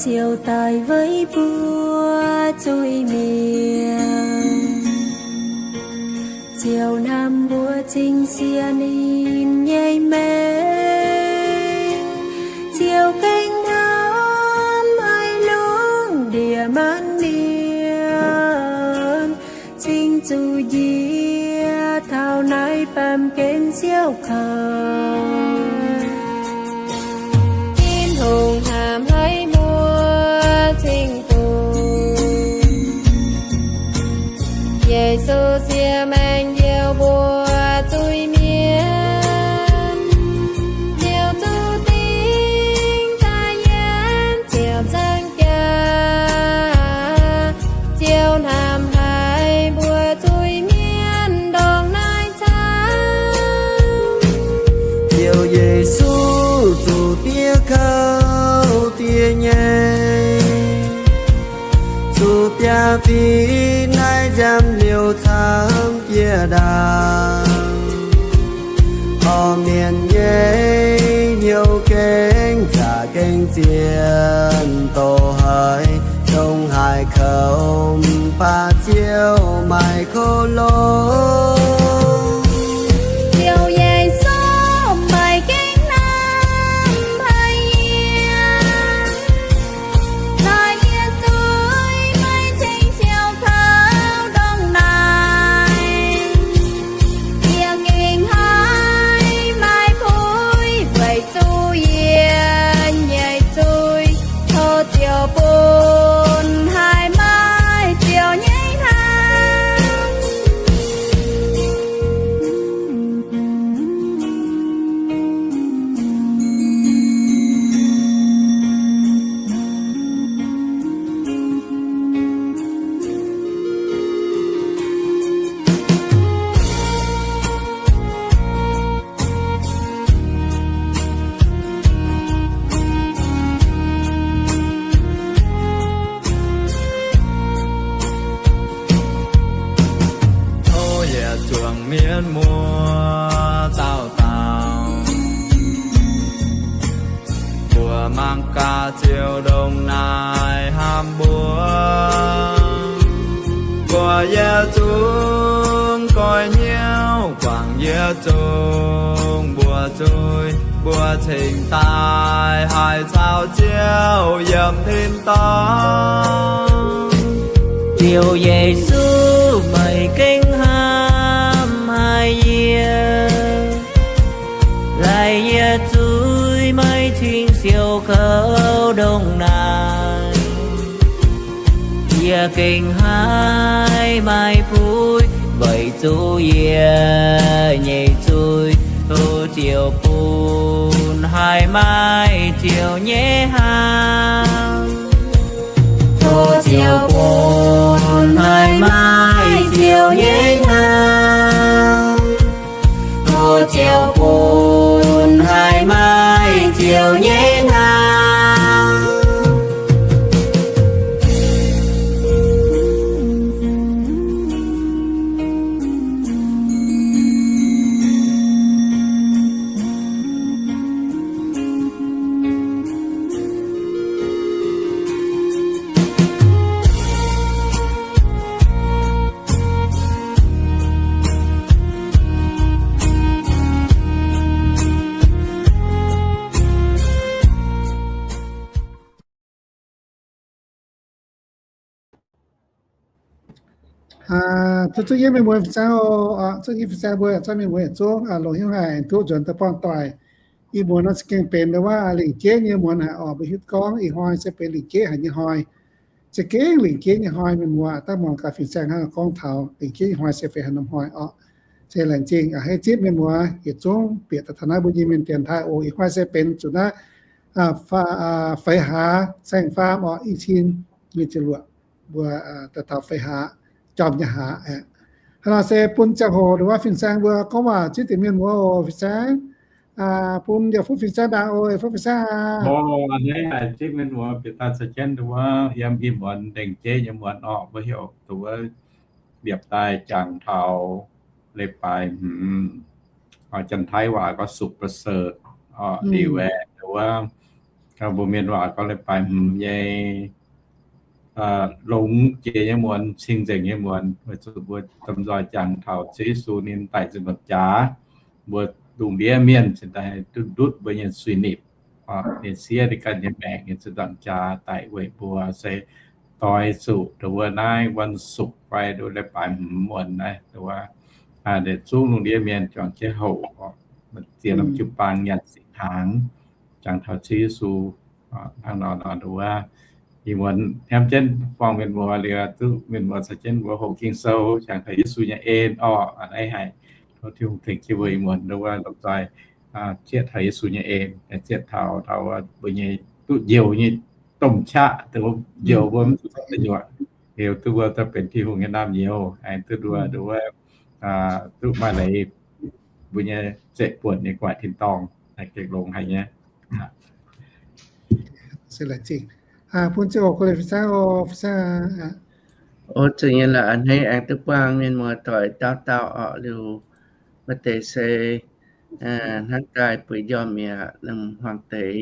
Ziouv daaih weic mbuo zuiz-mienh, Ziouv hnamv mbuo cingx sienx ninh nyei maengc. Ziouv gengh hnamv haic lungh ndiev maanc mienh, cingx zuqc njiec taux naaiv baamh gen siouc kouv. Tin-Hungh hnamv haic mbuo cingx dungx. Yesu siex maengc njoux mbuo zuiz-mienh, Ziouv zuqc dingc daaih yiem Ziouv cang jaax. Ziouv hnamv haic mbuo zuiz-mienh ndongc naaiv camv. Ziouv Yesu zuqc diev kouv diev nyei, zuqc biaa fingx naaiv nziaamv liouh camv jiex ndaangc. Orqv mienh nyei hnyouv gengh zaqc gengh zien doz haic, dongh haaix kouv mv baac Ziouv maaih kouv longx. Ziouv Yesu maaih gengh hnamv haic yie, laaix yie zuiz maiv cingx siouc kouv ndongc naaic. Yie gengh haiz maaih puix weic zuqc yie nyei zuiz. Tov Ziouv bun haiz maaih Ziouv nyei hnamv. Tov yietc zungv mienh muoz dauh dauh, mbuo mangc gaax Ziouv ndongc naaic hnamv mbuo. Mbuo yietc zungv goiv hnyouv guangc yietc zungv mbuo zuiz, mbuo cingx daaih haih caux Ziouv yiem tin-dorngh. Ziouv Yesu, meih gengh hnamv haic yie, laaix yie zuiz maiv cingx siouc kouv ndongc naaic. Yie gengh haiz maaih puix weic zuqc yie nyei zuiz. Tov Ziouv bun haiz maaih Ziouv nyei hnamv. Tov Ziouv bun haiz maaih Ziouv nyei hnamv. Tov Ziouv bun haiz maaih Ziouv nyei hnamv. Zuqc zungv yie mienh muoz fin-saeng oc, zuqc yie fin-saeng mbuo yaac zorqv mienh muoz yietc zungv longc hnyouv haic duqv nzuonx daaih buangh doic. Ih muonz nor za'gengh benx ndau wuov lingc jeiv nyei muonz haic oc. Mbuo hiuv gorngv ih hnoi se benx lingc jeiv haic nyei hnoi. Za'gengh lingc jeiv nyei hnoi mienh muoz daaih muangx gaax fin-saeng hnangv gorngv taux lingc jeiv nyei hnoi se feix haaix norm hnoi oc. Se laengz zingh haiv zipv mienh muoz yietc zungv bieqc daaih taux naaiv mbuo Iu-Mienh dienx taaih oc. Ih hnoi se benx zuqc naaiv feix hlaax saeng-faam oc, i cin nyic ziepc luoqc mbuo daaih taux feix hlaax, jorm nyei hlaax aqv. Hnangv nor se bun ziangh hoc ndau wuov fin-saeng mbuo gorngv waac zipv deix mienh muoz oc. Fin-saeng, bun Yie Fuqv fin-saeng ndaangc oc. Yie Fuqv fin-saeng aac. Hnangv naaiv zipv mienh muoz bieqc daaih caux jienv ndau wuov yiem ih muonz lingc jeiv nyei muonz orqc, mbuo heuc ndau wuov liepc daaih jangx taux leiz-baaix hmz, janx-taiv waac gorngv สุขประเสริฐ liuz aeqv, ndau wuov Mbuo mienh waac gorngv leiz-baaix hmz nyei longx jiex nyei muonz, cing-nzengc nyei muonz, weic zuqc mbuo domh nzoih jangx taux Ziouv Yesu ninh daic nzengc ndongc jaax, mbuo lungh ndiev mienh cingx daaih duqv ndutv mbuo nyei suiv-nipc, ninh siev ninh ganh nyei maengc nyei nzengc ndongc jaax daic weic mbuo, se doix zuqc ndongc wuov naaiv วันศุกร์ fai ndongc wuov leiz-baaix hmz muonz naaiv, ndongc wuov zungv lungh ndiev mienh juangc jienv hoqc, ziex norm jiu-baang nyanc singx hnaangx, jangx taux Ziouv Yesu. Hnangv nor nor ndongc wuov ih muonz hnyamv jienv buangh mienh muoz liuz, duqv mienh muoz caux jienv mbuo hoqc Ging-Sou, jangx taux Yesu nyei en orqc. A'hneiv haic, tov Tin-Hungh tengx jienv mbuo ih muonz ndongc wuov lomh nzoih zieqv taux Yesu nyei en, zieqv taux, taux mbuo nyei duqv njoux nyei domh qaqv, dongh njoux mbuo mv zuqc da'nyuoqc, liuz duqv mbuo daaih benx Tin-Hungh nyei naamh nyouz, aengx duqv nduov, nduov, duqv maaih leiz mbuo nyei zeqc buonc nyei guaaic tin-dorngh, gengh longx haic nyei. Bun ziangh hoc go leiz fin-saeng oc, fin-saeng. O, zuqc nyei lorqc, a'hneiv aengx duqv buangh mienh muoz doic dauh dauh orqc. Liuz maaih deix se hnangv daaih bueix njormh mi'aqv, lomh hmuangx deix,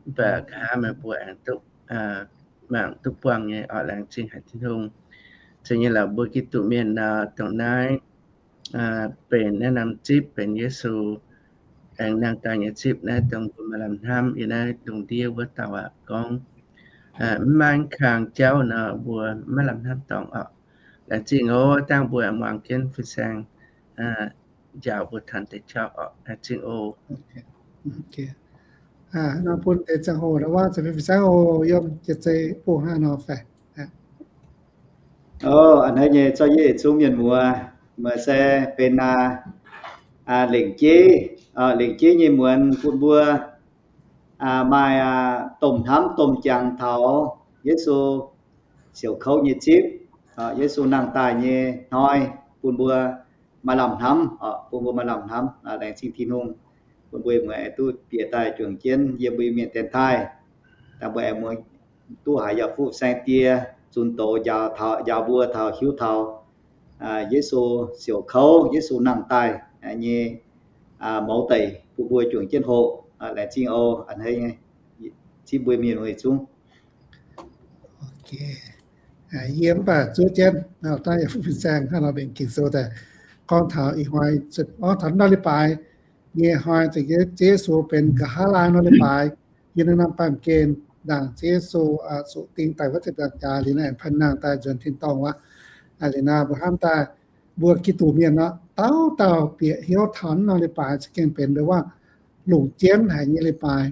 mv baac nqa'haav meih mbuo aengx duqv mangc duqv buangh nyei orqc, laengz zingh haic Tin-Hungh. Zuqc nyei lorqc, mbuo Giduc mienh nor dongh naaiv benx naaiv norm zipv benx Yesu aengx nangh daaih nyei zipv naaiv dongh mbuo maaih lamh hnamv yiem naaiv lungh ndiev wuov dauh aqv. Gorngv maiv maaih kang jauv nor mbuo maiv lamh hnamv dorngc orqc. Laengz zingh oc, dangh mbuo muangx jienv fin-saeng njaaux mbuo taux deix jauv orqc. Laengz zingh oc. Nor bun deix ziangh hoc ndau waac fin-saeng oc, yiem jiex zei buov hnangv nor faix. O, a'hneiv nyei zorqv yietv zungv mienh muoz, meih se benx lengc jeiv, lengc jeiv nyei muonz bun mbuo maaih domh hnamv domh jangx taux Yesu siouc kouv nyei zipv, Yesu nangh daaih nyei hnoi, bun mbuo maaih lamh hnamv, bun mbuo maaih lamh hnamv. Laengz zingh Tin-Hungh bun mbuo muoz duqv bieqc daaih juangc jienv yiem mbuo Iu-Mienh dienx taaih. Dangh mbuo aengx muoz duqv haiz yaac fu-saeng die zunc doz njaaux taux, njaaux mbuo taux hiuv taux Yesu siouc kouv, Yesu nangh daaih nyei mouz deic bun mbuo juangc jienv hoqc. Laengz zingh oc. A'hneiv nyei zipv mbuo mienh muoz zungv. Yie mv baac zuov jienv daaih yaac fu-saeng hnangv nor mbenc Ging-Sou daaih gorngv taux ih hnoi, gorngv taux norm leiz-baaix nyei hnoi, Ziouv Yesu benx nqa'haav laanh norm leiz-baaix, yiem naaiv norm baamh gen ndaangc Ziouv Yesu zuqc ding daic wuov ziepc nzaangc jaax liuz naaiv, aengx panh nangh daaih nzuonx tin-dorngh wuov. Liuz naaiv mbuo hnamv daaih mbuo Giduc mienh nor, dauh dauh bieqc hnyouv taux norm leiz-baaix za'gengh benx ndongc wuov longc jienv haic nyei leiz-baaix.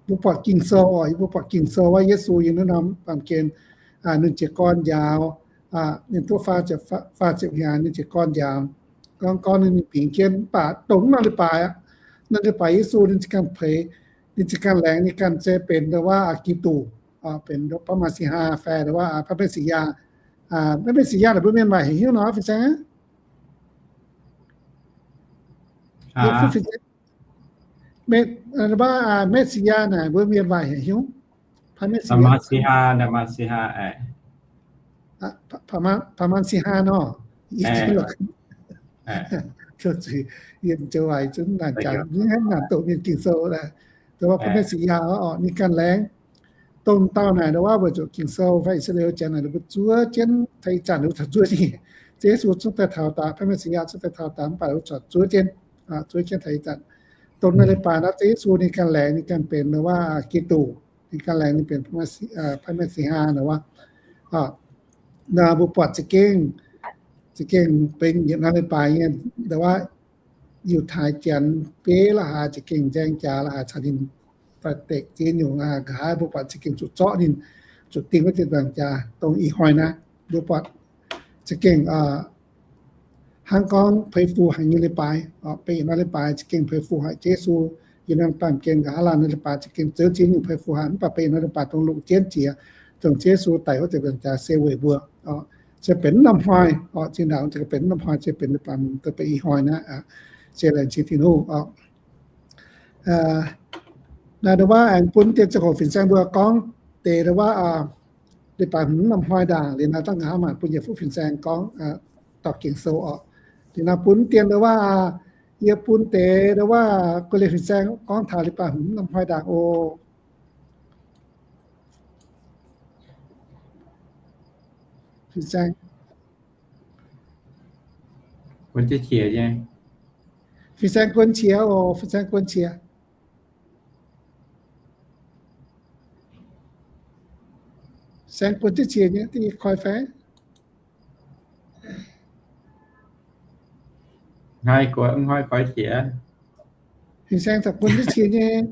Mbuo buatc Ging-Sou oc, yie mbuo buatc Ging-Sou wuov, Yesu yiem naaiv norm baamh gen, ninh jiez gorn njaaux, ninh duqv faah ziepc, faah ziepc hnyangx, ninh jiez gorn njaaux, gorngv, gorngv ninh bingx jienv, mv baac dongh norm leiz-baaix aqv, norm leiz-baaix Yesu ninh za'gengh peix, ninh za'gengh laengz ninh ganh se benx ndongc wuov Giduc, benx พระเมสสิหา fai ndongc wuov พระเมสสิยาห์. พระเมสสิยาห์ naaic mbuo mienh waaic heuc hnyouv nor, fin-saeng? เมสสิยาห์ naaic mbuo mienh waaic heuc hnyouv, พระเมสสิยาห์ Masiha, Masiha, พระเมสสิยาห์ nor. Yie zoux waaic zungv naanc jangx, hnangv naanc doqc mienh Ging-Sou, dongh wuov พระเมสสิยาห์ orqc, ninh ganh laengz. Dongh dauh naaic ndongc wuov weic zuqc Ging-Sou fai I^saa^laa^en Janx naaic ninh mbuo zuov jienv taux ih zanc, ninh mbuo corc zuov jienv. Ziouv Yesu zungv daaih taux daaih, พระเมสสิยาห์ zungv daaih taux daaih, mv baac ninh mbuo corc zuov jienv, zuov jienv taux ih zanc. Dongh naaiv leiz-baaix naaiv Ziouv Yesu ninh ganh laengz, ninh ganh benx ndongc wuov Giduc, ninh ganh laengz ninh benx พระเมสสิยาห์ ndongc wuov. Naaiv mbuo buatc za'gengh, za'gengh benx yietc norm leiz-baaix nyei ndongc wuov Yiutai Janx beiv la'haaix za'gengh nzaeng jaax la'haaix caux ninh faix-dekc ziex nyungc, nqa'haav mbuo buatc za'gengh zuqc zorqv ninh, zuqc dingh wuov ziepc nzaangc jaax. Dongh ih hnoi naaiv mbuo buatc za'gengh hnangv gorngv peix fu haic nyei leiz-baaix, benx yietc norm leiz-baaix za'gengh peix fu haic. Ziouv Yesu yiem norm baamh gen nqa'haav laanh nyei leiz-baaix za'gengh zoux ziex nyungc peix fu haic, mv baac benx yietc norm leiz-baaix dongh longc jienv jiex, dongh Ziouv Yesu daic wuov ziepc nzaangc jaax se weic mbuo. Se benx norm hnoi, zinh ndaangc benx norm hnoi, se benx leiz-baaix, benx ih hnoi naaiv. Se laengz zingh Tin-Hungh oc. Naaiv ndongc wuov aengx bun deix ziangh hoc fin-saeng mbuo gorngv deix ndongc wuov leiz-baaix hmz norm hnoi ndaangc. Liuz naaiv dangh nqa'haav maanc bun yietc fuqv fin-saeng gorngv dorh Ging-Sou oc. Liuz naaiv bun deix ndongc wuov, yie bun deix ndongc wuov guei leiz fin-saeng gorngv taux leiz-baaix hmz norm hnoi ndaangc oc. Fin-saeng, guon qiex nyei. Fin-saeng guon qiex oc, fin-saeng guon qiex. Saeng guon jienv qiex nyei, da'nyeic koi fai? Hnoi koi qiex. Fin-saeng zaqc guon jienv qiex nyei.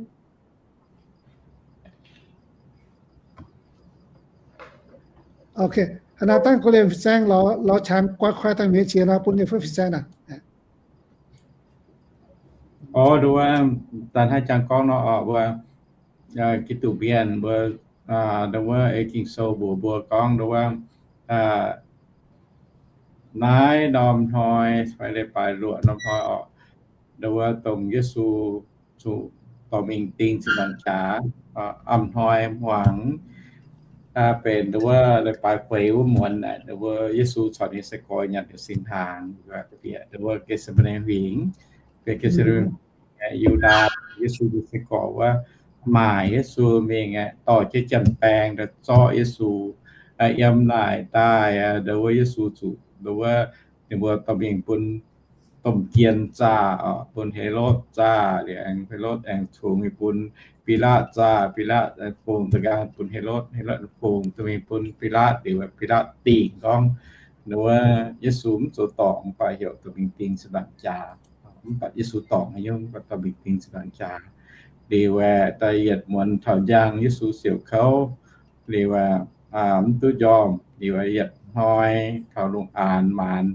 Ok, naaiv dangh guon liemh fin-saeng lorz, lorz qangx guai koi dangh mienh qiex nor bun ninh fu'fin-saeng naaic. Orv, nduov, daaih hnangv jangx gorngv nor oc, mbuo Giduc mienh mbuo, nduov, ei Ging-Sou mbuox mbuo gorngv nduov, naaiv norm hnoi fai leiz-baaix luoqc norm hnoi oc, nduov, dongh Yesu zuqc dorh mingh ding ziepc nzaangc jaax, a'hnoi hmuangx, benx nduov leiz-baaix feix wuov muonz naaic, nduov, Yesu caux ninh nyei sai-gorx nyanc liuz singx hnaangx, nduov, Getc^se^maa^ne Huingx, Getc^se^maa^ne Yu^ndaa, Yesu nyei sai-gorx wuov, maaic Yesu mingh, dorh jienv janx-baeng daaih zorqv Yesu. Yiem naaic daaih, nduov, Yesu zuqc, nduov, ninh mbuo dorh mingh bun domh jien zaah, bun Helotv zaah, liuz aengx Helotv aengx fungx mingh bun Bilaatv zaah, Bilaatv aengx fungx da'nqaang bun Helotv, Helotv fungx duqv mingh bun Bilaatv, liuz Bilaatv dingc gorngv, nduov, Yesu mv zoux dorngc, mv baac heuc dorh mingh ding ziepc nzaangc jaax. Mv baac Yesu dorngc haaix nyungc, mv baac dorh mingh ding ziepc nzaangc jaax. Liuz aeqv, daaih yietc muonz taux njang, Yesu siouc kouv. Liuz aeqv, mv duqv njormh. Liuz aeqv, yietc hnoi taux lungh aanx maanz,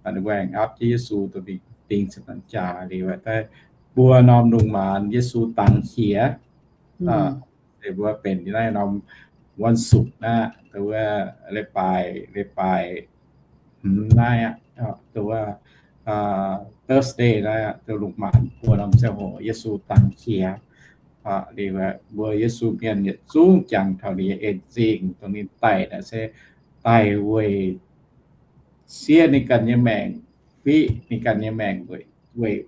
ninh mbuo aengx aapv jienv Yesu dorh mingh ding ziepc nzaangc jaax. Liuz aeqv, daaih buo norm lungh maanz Yesu dangx qiex. Se mbuo benx naaiv norm วันศุกร์ naaiv, nduov, leiz-baaix, leiz-baaix hmz naaiv aqv, nduov, Thursday naaiv, nduov, lungh maanz buo norm ziangh hoc Yesu dangx qiex. Liuz aeqv, mbuo Yesu mienh yietc zungv jangx taux ninh nyei en zingh, dongh ninh daic naaic se daic weic siev ninh ganh nyei maengc, fiqv ninh ganh nyei maengc, weic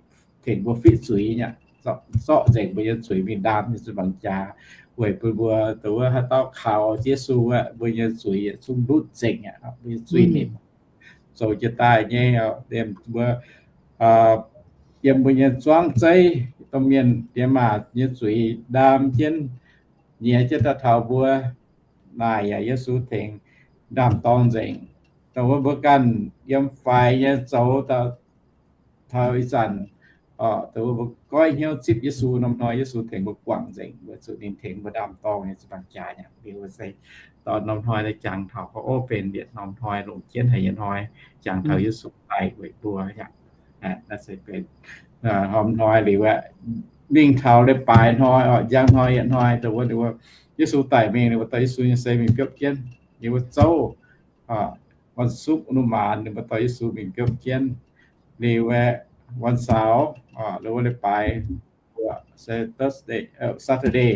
tengx mbuo fiqv zuiz aqv, zorqv nzengc mbuo nyei zuiz mingh ndaam nyei ziepc nzaangc jaax, weic bun mbuo, nduov, wuov haaix dauh kaux Yesu aqv, mbuo nyei zuiz yietc zungv ndutv nzengc aqv, mbuo nyei zuiz ninh zoux jiex daaih nyei, mbuo yiem mbuo nyei zuangv zeiv, domh mienh diex maac nyei zuiz ndaam jienv, nyiex jienv daaih taux mbuo. Naaic yaac Yesu tengx ndaam-dorng nzengc. Dongh wuov mbuo ganh yiem faix nyei zoux taux ih zanc, dongh wuov mbuo goiv hnyouv zipv Yesu, norm hnoi Yesu tengx mbuo guangc nzengc, weic zuqc ninh tengx mbuo ndaam-dorng nyei ziepc nzaangc jaax aqv. Liuz se dorh norm hnoi daaih jangx taux gorngv, ov, benx yietc norm hnoi longc jienv haic nyei hnoi, jangx taux Yesu daic weic mbuo aqv. Naaiv se benx norm hnoi liuz aeqv, mingh taux leiz-baaix hnoi, njang hnoi, yietc hnoi, dongh wuov, Yesu daic mingh, ninh mbuo dorh Yesu nyei seix mingh biopv jienv. Ninh mbuo zouv, วันศุกร์ lungh maanz ninh mbuo dorh Yesu mingh biopv jienv. Liuz aeqv, วันเสาร์, dongh wuov leiz-baaix luoqc se Thursday, Saturday,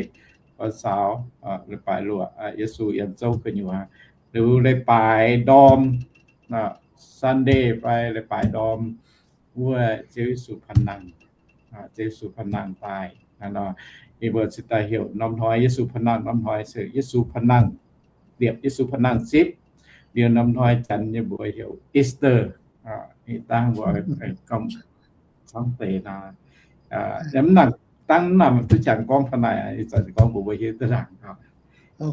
วันเสาร์, leiz-baaix luoqc, Yesu yiem zouv gu'nyuoz. Liuz leiz-baaix ndorm, Sunday fai leiz-baaix ndorm, wuov Ziouv Yesu panh nangh, Ziouv Yesu panh nangh daaih. Ih mbuo cingx daaih heuc norm hnoi Yesu panh nangh, norm hnoi se Yesu panh nangh, liepc Yesu panh nangh zipv. Liuz norm hnoi janx nyei mbuox heuc Easter. Ih dangh mbuo gorngv camv deix nor, mv nangc, dangh mv nangc duqv jangx gorngv fai naaic, ih zanc gorngv mbuox mbuo hiuv duqv laangc. Gu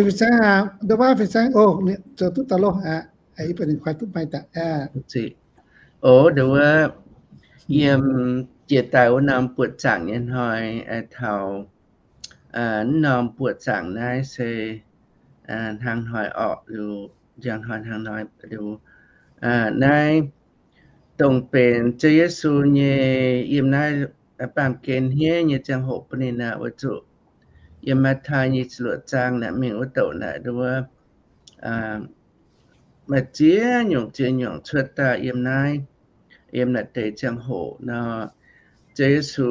Fin-Saeng, nduov baav Fin-Saeng, zoux duqv daaih loh, yie baac ninh kuaaiv duqv maaih daaih. Oc, nduov wuov, yiem jiex daaih wuov norm buoqc zaangc nyei hnoi, taux wuov norm buoqc zaangc naaiv se hnangv hnoi orqc, liuz njang hnoi hnangv hnoi liuz, naaiv dongh benx Ziouv Yesu nyei yiem naaiv baamh gen hniev nyei ziangh hoc bun ninh aqv, weic zuqc yiem Matv^tai nyic ziepc luoqc zaang naaic mingh wuov douc naaic nduov maaih ziex nyungc ziex nyungc cuotv daaih yiem naaiv, yiem naaic deix ziangh hoc nor, Ziouv Yesu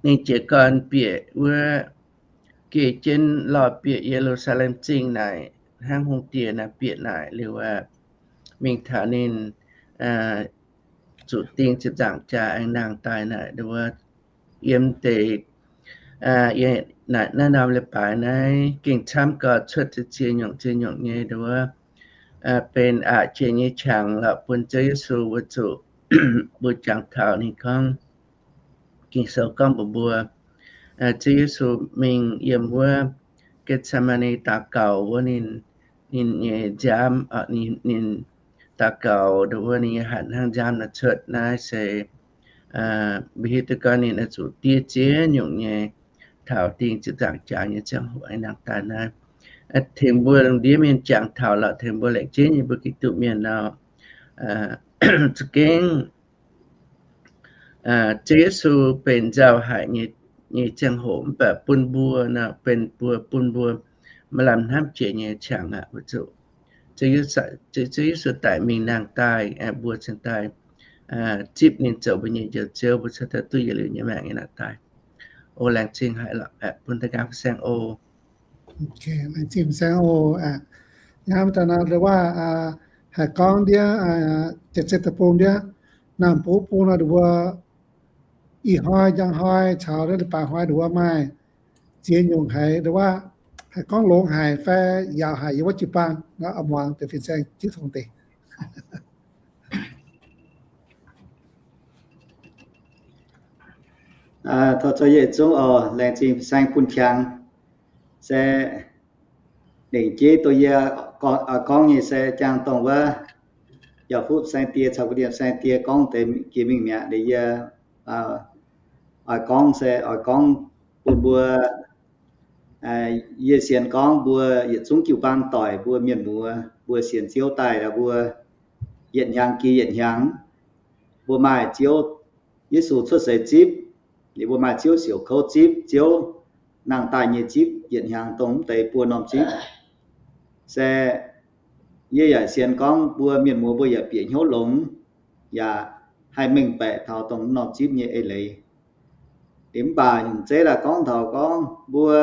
ninh jiez gorn bieqc wuov, geh jienv lorh bieqc Ye^lu^saa^lem Zingh naaic, hnangv hungh diex naaic bieqc naaic liuz aqv, mingh taux ninh zuqc ding ziepc nzaangc jaax aengx nangh daaih naaic nduov, yiem deix Yie naaiv norm leiz-baaix naaiv gengh camv gau cuotv ziex nyungc ziex nyungc nyei nduov, benx aqc jiex nyei qangx lorqc bun Ziouv Yesu mbuo zuqc, mbuo jangx taux ninh gorngv, Ging-Sou gorngv mbuox mbuo, Ziouv Yesu mingh yiem wuov Getc^se^maa^ni daux gaux wuov, ninh, ninh nyei nziaamv, ninh daux gaux nduov wuov, ninh nyei hatc hnangv nziaamv nor cuotv. Naaiv se mbuo hiuv duqv gorngv ninh oix zuqc diev ziex nyungc nyei taux ding ziepc nzaangc jaax nyei ziangh hoc nangh daaih naaiv. Tengx mbuo lungh ndiev mienh jangx taux lorqc, tengx mbuo laengz jeiv nyei mbuo Giduc mienh nor, za'gengh Ziouv Yesu benx nzauh haic nyei ziangh hoc mv baac bun mbuo nor, benx mbuo, bun mbuo maaih lamh hnamv jiex nyei qangx aqv. Mbuo zuqc, Ziouv Yesu daic mingh nangh daaih, mbuo cingx daaih zipv ninh zoux mbuo nyei Njoux Ziouv, mbuo cingx daaih duqv yietc liuz nyei maengc nyei nangh daaih. O, laengz zingh haic lorqc, bun da'nqaang fin-saeng oc. Laengz zingh fin-saeng oc. Hnamv daaih nor, waac haih gorngv ndiev, jiex zeiv deic-bung ndiev, naamh bung bung nor, nduov wuov, ih hnoi njang hnoi caux leiz-baaix hnoi nduov wuov maaih ziex nyungc haiz, nduov wuov, haih gorngv longx haic fai yaauc haic yiem wuov jiu-baang nor, muangx deix fin-saeng jiv tongx deix. Tov zoux yietc zungv oc. Laengz zingh fin-saeng bun qangx. Se lengc jeiv dongh yie oix gorngv nyei se jangx dongh wuov Yauh Fuqv Saeng Die caux Gu Ndiev Saeng Die gorngv deix jiex mingh mi'aqv. Liuz yie oix gorngv se oix gorngv bun mbuo, yie sienx gorngv mbuo yietc zungv jiu-baang doic, mbuo mienh muoz, mbuo sienx Ziouv daaih mbuo yietc hnyangx jiex yietc hnyangx, mbuo maaih Ziouv Yesu cuotv seix zipv, liuz mbuo maaih Ziouv siouc kouv zipv, Ziouv nangh daaih nyei zipv, yietc hnyangx dongh mv deix buo norm zipv. Se yie yaac sienx gorngv mbuo mienh muoz mbuo yaac bieqc hnyouv longx, yaac haih mengh baeqc taux dongh norm zipv nyei eix leiz. Liuz mv baac nyungc zeiv daaih gorngv taux gorngv mbuo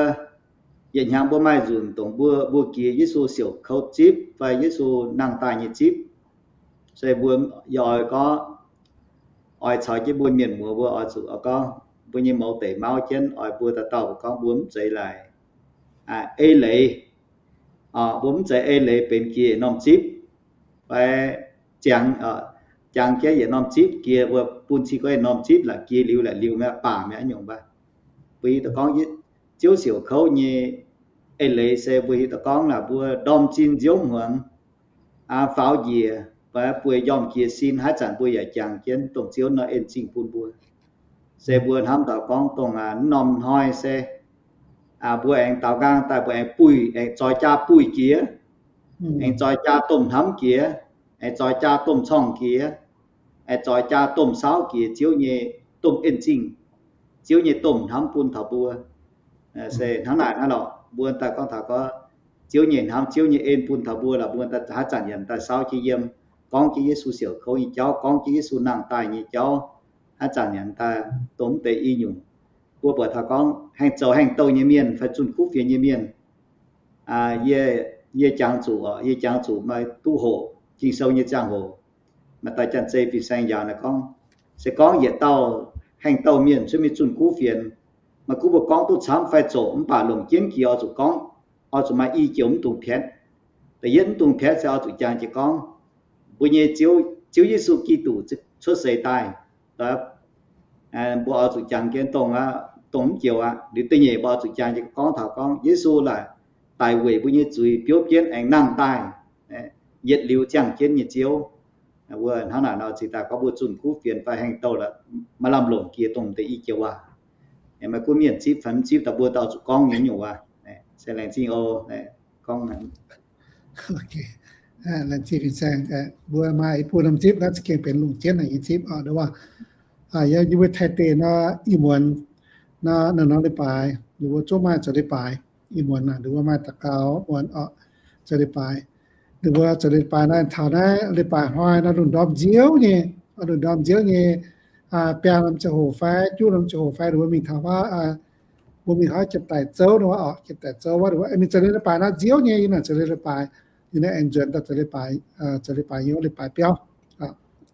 yietc hnyangx mbuo maaih nzunc dongh mbuo, mbuo jiex Yesu siouc kouv zipv fai Yesu nangh daaih nyei zipv. Se mbuo yaac oix gorngv, oix caux jienv mbuo mienh muoz mbuo oix zuqc oix gorngv mbuo nyei mouz deic mauv jienv oix mbuo dauh dauh gorngv mbuo mv zeiz laaic eix leiz. Mbuo mv zeiz eix leiz benx jiex yietc norm zipv, fai jangx, jangx jienv yietc norm zipv jiex, mbuo bun cing gorngv yietc norm zipv la'jiex liuz la'liuz mi'aqv, baac mi'aqv nyungc mbac. Mbuo hiuv duqv gorngv Ziouv siouc kouv nyei eix leiz se mbuo hiuv duqv gorngv naaic mbuo ndorm zinh nziouv hmuangx, faaux njiec, fai bueix njormh jiex sin, haaix zanc mbuo yaac jangx jienv dongh Ziouv nor en zingh bun mbuo. Se mbuo hnamv taux gorngv dongh norm hnoi se mbuo aengx daaux nqaang daaih mbuo aengx buih, aengx zoix jaa buih jiex, aengx zoix jaa domh hnamv jiex, aengx zoix jaa domh corngh jiex, aengx zoix jaa domh saauv jiex Ziouv nyei domh en zingh, Ziouv nyei domh hnamv bun taux mbuo. Se hnangv naaic hnangv lorqc, mbuo daaih gorngv taux gorngv Ziouv nyei hnamv, Ziouv nyei en bun taux mbuo lorqc, mbuo haaix zanc yaac daaih saauv jienv yiem, gorngv jienv Yesu siouc kouv nyei jauv, gorngv jienv Yesu nangh daaih nyei jauv, haaix zanc yaac daaih dongh mv deix i nyungc. Mbuo buatc taux gorngv haengh zoux haengh douh nyei mienh fai zunh kuv fienx nyei mienh, yie jangx zuqc, yie jangx zuqc maaih duqv hoqc Ging-Sou nyei ziangh hoc, maaih dauh Janx-Zei fin-saeng njaaux naaiv gorngv, se gorngv yietc dauh haengh douh mienh cuotv mingh zunh kuv fienx, maaih gunv mbuo gorngv duqv camv fai zoqc, mv baac longc jienv jiex oix zuqc gorngv, oix zuqc maaih i joux mv dungx piatv. Da'yietv mv dungx piatv se oix zuqc jangx jienv gorngv, mbuo nyei Ziouv, Ziouv Yesu Giduc cuotv seix daaih, mbuo oix zuqc jangx jienv dongh, dongh mv joux aqv. Liuz da'nyeic mbuo oix zuqc jangx jienv gorngv taux gorngv Yesu laaic daic weic mbuo nyei zuiz biopv jienv aengx nangh daaih, yietc liuz ziangh jienv nyei Ziouv. Mbuo hnangv naaic nor cingx daaih gorngv mbuo zunh kuv fienx fai haengh douh la'maah lamh longc jiex dongh deix i joux waac. Maaih gunv mienh zipv fai mv zipv, daaih mbuo dauh zuqc gorngv nyei nyungc waac. Se laengz zingh oc. Gorngv laengz zingh fin-saeng. Mbuo maaih i buo norm zipv naaiv za'gengh benx lungh jienv nyei zipv oc, nduov waac. Yie mbuo Taiv deic nor, ih muonz nor, norm-norm leiz-baaix ninh mbuo zungv maaih zoux leiz-baaix. Ih muonz naaic ninh mbuo maaih daux gaux muonz oc, zoux leiz-baaix. Ninh mbuo zoux leiz-baaix naaiv taux naaiv leiz-baaix hnoi nor, lungh ndorm nziouv nyei, lungh ndorm nziouv nyei, biaa norm ziangh hoc fai juqv norm ziangh hoc fai ninh mbuo mingh taux wuov, mbuo mingh hnoi Janx-Daic Zouv nor oc, Janx-Daic Zouv wuov, mingh zoux leiz-baaix naaiv nziouv nyei, yie naaic zoux leiz-baaix, yie naaiv aengx nzuonx daaih zoux leiz-baaix, zoux leiz-baaix yiem wuov leiz-baaix biauv.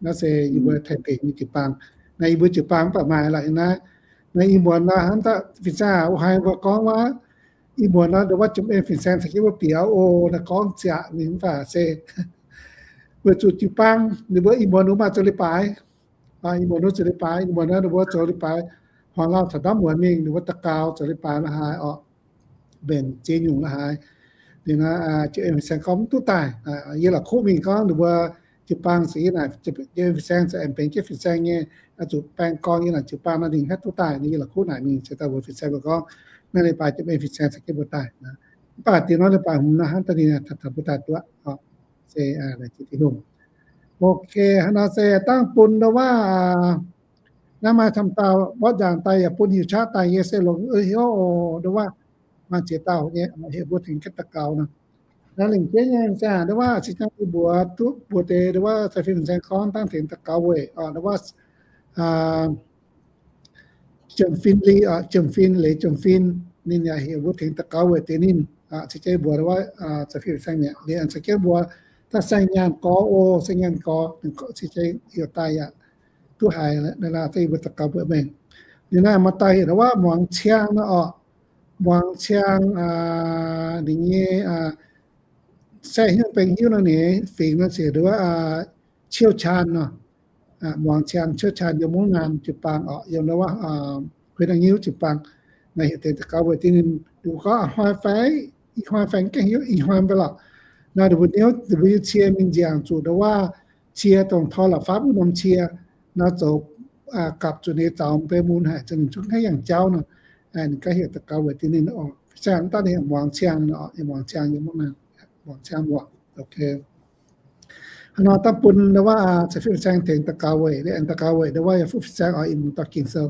Naaiv se yie mbuo Taiv deic nyei jiu-baang. Naaiv yie mbuo jiu-baang mv baac maaih lorqc, yie naaiv Naaiv ih muonz nor hnangv daaih fin-saeng wuov haaix mbuo gorngv wuov, ih muonz nor ndongc wuov jiem en fin-saeng caux jienv mbuo bieqc oc. Naaiv gorngv ziangx mingh mv baac se weic zuqc jiu-baang ninh mbuo ih muonz ninh mbuo maaih zoux leiz-baaix, ih muonz ninh mbuo zoux leiz-baaix, ih muonz nor ninh mbuo zoux leiz-baaix, hmuangx lauh taux ndaamv muonz mingh ninh mbuo daux gaux zoux leiz-baaix la'haaix orqc, mbenc ziex nyungc la'haaix. Ninh naaiv jiem en fin-saeng gorngv mv duqv daaih. Yie la'kuqv mingh gorngv ninh mbuo jiu-baang se yie naaic jiem en fin-saeng za'gengh benx jienv fin-saeng nyei, zuqc baeng gorn yie naaic jiu-baang nor ninh haih duqv daaih. Yie la'kuqv naaic mingh ceix daaih mbuox fin-saeng mbuo gorngv naaiv leiz-baaix jiem en fin-saeng caux jienv mbuo daaih. Mv baac diex nor leiz-baaix hmz nor hnangv daaih ninh taux mbuo daaih duqv. Se laengz zingh Tin-Hungh. Ok, hnangv nor se dangh bun ndongc wuov naaiv maaih camv dauh mborqv nzaangc daaih yaac bun hiuv qaqv daaih yie se longx hnyouv oc. Ndongc wuov maaih ziex dauh nyei heuc mbuo tengx jienv daux gaux nor. Naaiv lengc jeiv nyei fin-saeng ndongc wuov se jangx yie mbuox duqv mbuox deix ndongc wuov caux fin-saeng gorngv dangh tengx daux gaux weic ndongc wuov Jiem Fin Li, Jiem Fin, Leiz Jiem Fin, ninh yaac heuc mbuo tengx daux gaux weic deix ninh. Se jangx yie mbuox ndongc wuov caux fin-saeng mi'aqv, liuz caux jienv mbuox daaih Saeng Nyaanh Gorx oc. Saeng Nyaanh Gorx se jangx youc daaih yaac duqv haiz naaiv, dangh yie mbuo daux gaux mbuox mengh. Liuz naaiv maaih dauh heuc ndongc wuov Muangz Ciang nor orqc. Muangz Ciang ninh nyei saeng hnyouv beng hiuv nor ninh fingx nor ziouc ndongc wuov เชี่ยวชาญ nor. Muangz Ciang เชี่ยวชาญ yiem Mungv Naanh jiu-baang orqc, yiem ndongc wuov Huin Nangv Nyiuv jiu-baang. Naaiv heuc tengx daux gaux weic deix ninh, ninh mbuo gorngv a'hnoi fai, ih hnoi fai gengh hiuv ih hnoi mv baac lorqc. Naaiv ninh mbuo niouv, ninh mbuo yiem cie mingh nziangc zuqc ndongc wuov cie dongh tor la'fapv wuov norm cie nor zoux gapv zuqc ninh zaux mv bei mun haic, za'gengh zungv haiz yangh jauv nor. Ninh ganh heuc daux gaux weic deix ninh oc. Fin-saeng daaih ninh heuc Muangz Ciang nor, Muangz Ciang yiem Mungv Naanh, Muangz Ciang muoc. Ok. Hnangv nor dangh bun ndongc wuov caux fin-saeng tengx daux gaux weic, daux gaux weic ndongc wuov yaac fuqv fin-saeng oix ih muonz dorh Ging-Sou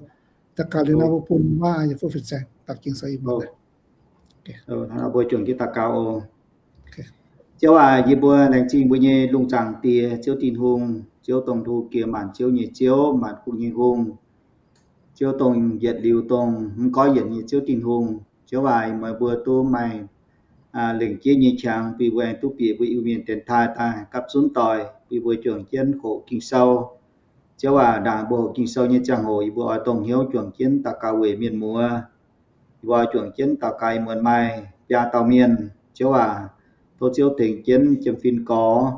daux gaux liuz nor mbuo bun wuov yaac fuqv fin-saeng dorh Ging-Sou ih muonz. Mbuo juangc jienv daux gaux oc. Ziouv aac, yie mbuo laengz zingh mbuo nyei lungh zaangc Diex, Ziouv Tin-Hungh, Ziouv dongh ndo jiex maanc ziouv nyei Ziouv, maanc hungh nyei Hungh, Ziouv dongh yietc liuz dongh mv goiv yienc nyei Ziouv Tin-Hungh. Ziouv aac, meih mbuo duqv maaih lengc jeiv nyei qangx bun mbuo aengx duqv bieqc mbuo Iu-Mienh dienx taaih daaih gapv zunv doic, bun mbuo juangc jienv hoqc Ging-Sou. Ziouv aac, ndaangc mbuo hoqc Ging-Sou nyei ziangh hoc yie mbuo oix dongh hnyouv juangc jienv daux gaux weic mienh muoz. Yie mbuo oix juangc jienv daux gaux ih muonz maaih biaa dauh mienh. Ziouv aac, tov Ziouv tengx jienv Jiem Fin Gorx,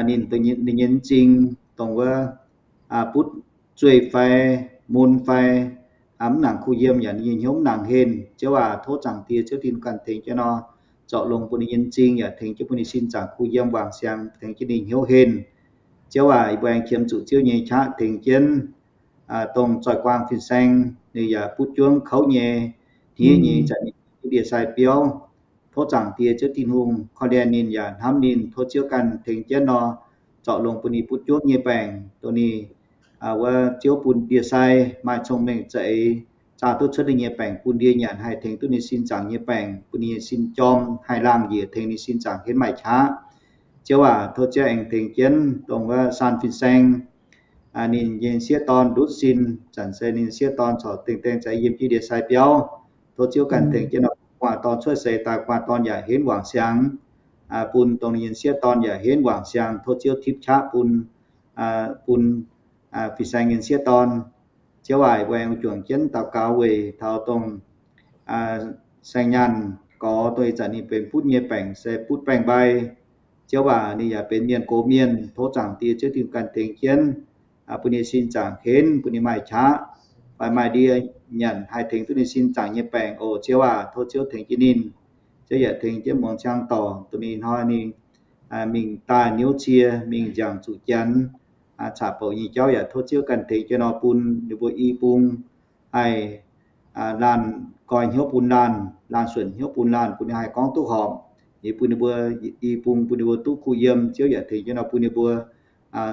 ninh, ninh nyei m'zing dongh wuov butv zueih fai mun fai mv nangc kuh yiem yaac ninh nyei hnyouv mv nangc henh. Ziouv aac, tov Zaangc Diex Ziouv Tin-Hungh ganh tengx jienv nor, zorc longx bun ninh nyei m'zing yaac tengx jienv bun ninh sin zaangc kuh yiem wangc siangx, tengx jienv ninh hnyouv henh. Ziouv aac, yie mbuo aengx qiemx zuqc Ziouv nyei qaqv tengx jienv dongh zoih guaang fin-saeng, ninh yaac butv juangv kouv nyei, hniev nyei, zanc nyei ndie-sai biauv. Tov Zaangc Diex Ziouv Tin-Hungh korv-lienh ninh yaac hnamv ninh. Tov Ziouv ganh tengx jienv nor, zorc longx bun ninh butv juangv nyei baengc, dongh ninh wuov Ziouv bun ndie-sai maaih cong-mengh za'eix zaah duqv cuotv ninh nyei baengc bun ndie nyanc, haih tengx duqv ninh sin zaangc nyei baengc, bun ninh nyei sin jorm haih laangh njiec tengx ninh sin zaangc henv maaih qaqv. Ziouv aac, tov Ziouv aengx tengx jienv dongh wuov saan fin-saeng, ninh nyei sieqv dorn ndutv sin, zanc se ninh sieqv dorn corc dengh dengh za'eix yiem jienv ndie-sai biauv. Tov Ziouv ganh tengx jienv nor, gu'nguaaz dorn cuotv seix daaih, gu'nguaaz dorn yaac henv wangc siangx, bun dongh ninh nyei sieqv dorn yaac henv wangc siangx. Tov Ziouv tipv qaqv bun, bun fin-saeng nyei sieqv dorn. Ziouv aac, mbuo aengx juangc jienv daux gaux weic taux dongh Saeng Nyaanh Gorx, dongh ih zanc ninh benx butv nyei baengc se butv baengh mbai. Ziouv aac, ninh yaac benx mienh gox mienh. Tov Zaangc Diex Ziouv Tin-Hungh ganh tengx jienv, bun ninh sin zaangc henv, bun ninh maaih qaqv, fai maaih ndie nyanc, haih tengx duqv ninh sin zaangc nyei baengc oc. Ziouv aac, tov Ziouv tengx jienv ninh. Ziouv yaac tengx jienv Muangz Ciang Dorc, dongh ih hnoi ninh mingh daaih niouv cie, mingh nziangc zuqc Janx, caqv-bouc nyei jauv yaac tov Ziouv ganh tengx jienv nor bun ninh mbuo i bung haih laanh goih hnyouv bun laanh, laanh suonc hnyouv bun laanh, bun ninh haih gorngv duqv horpc. Ninh bun ninh mbuo i bung bun ninh mbuo duqv kuh yiem. Ziouv yaac tengx jienv nor bun ninh mbuo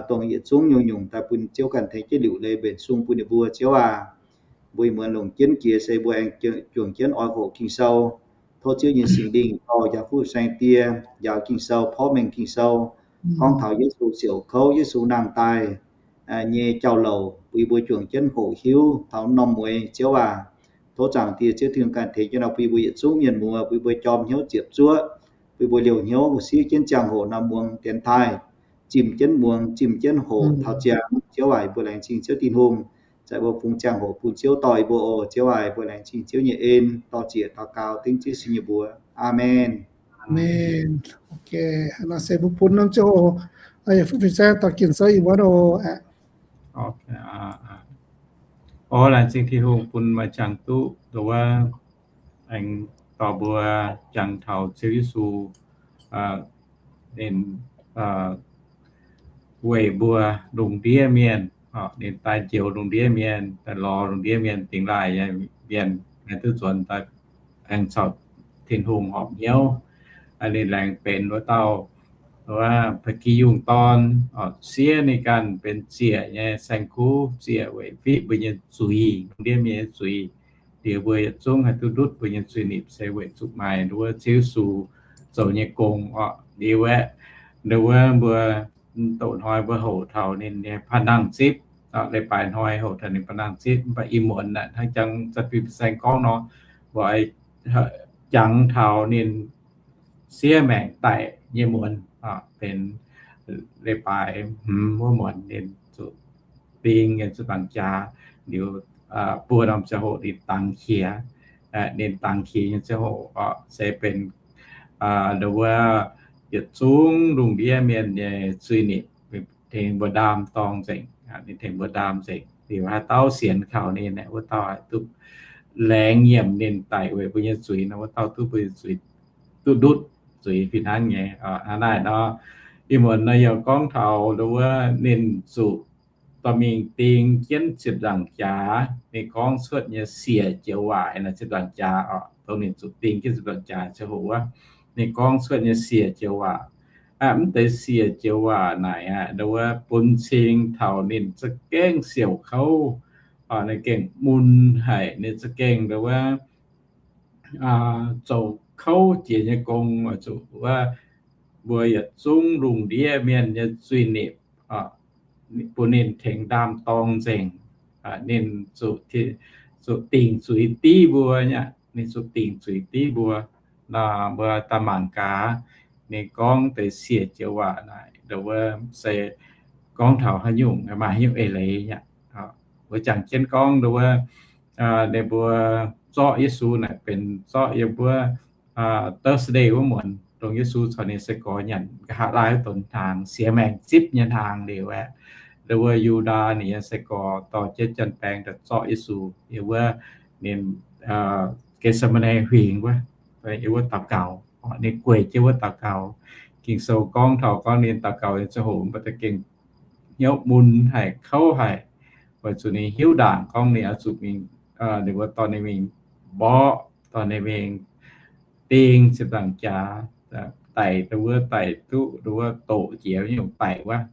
dongh yietc zungv nyungc-nyungc daaih bun Ziouv ganh tengx jienv liuc leiz mbenc sung bun ninh mbuo. Ziouv aac, mbuo ih muonz longc jienv jiex se mbuo aengx juangc jienv oix hoqc Ging-Sou. Tov Ziouv nyei Singx Lingh dorh njaaux fuqv saeng-die njaaux Ging-Sou, porv mengh Ging-Sou, gorngv taux Yesu siouc kouv, Yesu nangh daaih nyei jauv-louc, bun yie mbuo juangc jienv hoqc hiuv taux norm mueiz. Ziouv aac, tov Zaangc Diex Ziouv Tin-Hungh ganh tengx jienv nor bun yie mbuo yietc zungv mienh muoz, bun yie mbuo jorm hnyouv ziepc zuoqv, bun yie mbuo liouh hnyouv siev jienv ziangh hoc nor muangx dienx taaih, zimh jienv muangx, zimh jienv hoqc taux ziangx. Ziouv aac, yie mbuo laengz zingh Ziouv Tin-Hungh. Zaqc mbuo fungx ziangh hoc bun Ziouv dorh yie mbuo oc. Ziouv aac, mbuo laengz zingh Ziouv nyei en, dorh ziec daux gaux dengv Ziouv Yesu nyei mbuox. Aamen. Aamen. Ok, nor se mbuo bun norm ziangh hoc, yie fu fin saeng dorh gin sou ih wuonv oc. Orv, laengz zingh Tin-Hungh bun maaih ziangh duqv nduov wuov, aengx dorh mbuo jangx taux Ziouv Yesu, ninh weic mbuo lungh ndiev mienh, ninh daaih njoux lungh ndiev mienh, daaih lorz lungh ndiev mienh, dingx laaih nyei mienh, aengx duqv nzuonx daaih aengx caux Tin-Hungh horpc hnyouv. Ninh laengz benx wuov dauh, wuov Ba'gi Yungh Dorn, siev ninh ganh benx ziec nyei saeng-kuv, ziec weic fiqv mbuo nyei zuiz, lungh ndiev mienh nyei zuiz. Liuz mbuo yietc zungv haih duqv ndutv mbuo nyei zuiz-nipc se weic zuqc maaih nduov Ziouv Yesu zoux nyei gong oc. Liuz aeqv, nduov wuov mbuo doqc hnoi mbuo houc taux ninh nyei panh nangh zipv, leiz-baaix hnoi houc taux ninh panh nangh zipv, mv baac ih muonz naaic hnangv jangx za'gengh fin saeng gorngv nor, mbuo jangx taux ninh siev maengc daic nyei muonz, benx leiz-baaix hmz wuov muonz ninh zuqc ding nyei ziepc nzaangc jaax. Liuz buo norm ziangh hoc ninh dangx qiex. Ninh dangx qiex nyei ziangh hoc se benx nduov wuov yietc zungv lungh ndiev mienh nyei zuiz-nipc tengx mbuo ndaam dorng nzengc. Ninh tengx mbuo ndaam nzengc. Liuz haaix dauh sienx kaux ninh aeqv, wuov dauh haih duqv laengz nyiemc ninh daic weic mbuo nyei zuiz nor, wuov dauh duqv mbuo nyei zuiz duqv ndutv, zuiz fih hnangv nyei. Hnangv naaic nor, ih muonz nor yaac gorngv taux nduov wuov ninh zuqc dorh mingh ding jienv ziepc nzaangc jaax. Ninh gorngv cuotv nyei siec joux waac naaic ziepc nzaangc jaax oc, dongh ninh zuqc ding jienv ziepc nzaangc jaax ziangh hoc wuov, ninh gorngv cuotv nyei siec joux waac. Mv deix siec joux waac naaic aqv, nduov wuov bun cing taux ninh za'gengh siouc kouv, ninh gengh mun haic, ninh za'gengh nduov wuov zoux kouv jiex nyei gong, zuqc wuov mbuo yietc zungv lungh ndiev mienh nyei zuiz-nipc, bun ninh tengx ndaam dorng nzengc. Ninh zuqc dingc zuiz div mbuo nyei, ninh zuqc dingc zuiz div mbuo. Nor mbuo daaih mangc gaax, ninh gorngv deix siec joux waac naaic, nduov wuov se gorngv taux haaix nyungc, maaih haaix nyungc eix leiz nyei. Mbuo jangx jienv gorngv nduov wuov, ninh mbuo zorqv Yesu naaic benx zorqv yiem wuov Thursday wuov muonz, dongh Yesu caux ninh sai-gorx nyanc nqa'haav laai wuov donx hnaangx, siex maengc zipv nyei hnaangx liuz aeqv, nduov wuov Yu^ndaa ninh nyei sai-gorx dorh jienv janx-baeng daaih zorqv Yesu yiem wuov ninh Getc^se^maa^ne Huingx wuov, yiem wuov daux gaux. Ninh gueic jienv wuov daux gaux. Ging-Sou gorngv taux gorngv ninh daux gaux nyei ziangh hoc mv baac za'gengh hnyouv mun haic, kouv haic, weic zuqc ninh hiuv ndaangc gorngv ninh oix zuqc mingh, ninh mbuo dorh ninh mingh mborqv, dorh ninh mingh ding ziepc nzaangc jaax, daic nduov wuov, daic duqv nduov wuov doqc jiex nyungc daic wuov.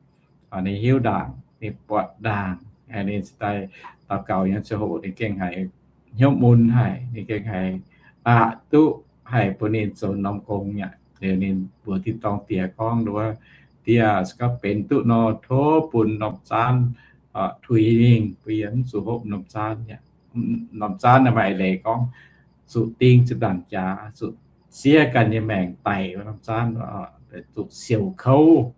Ninh hiuv ndaangc, ninh buatc ndaangc, ninh daaih daux gaux nyei ziangh hoc ninh gengh haiz hnyouv mun haic, ninh gengh haiz aqc duqv haic bun ninh zoux norm gong aqv. Liuz ninh mbuox tin-dorngh diex gorngv nduov, Diex, se gorngv benx duqv nor, tov bun norm zaanv tuix mingh, bun yie mv zuqc hopv norm zaanv. Norm zaanv maaih eix leiz gorngv zuqc ding ziepc nzaangc jaax, zuqc siev ganh nyei maengc daic wuov norm zaanv, zuqc siouc kouv,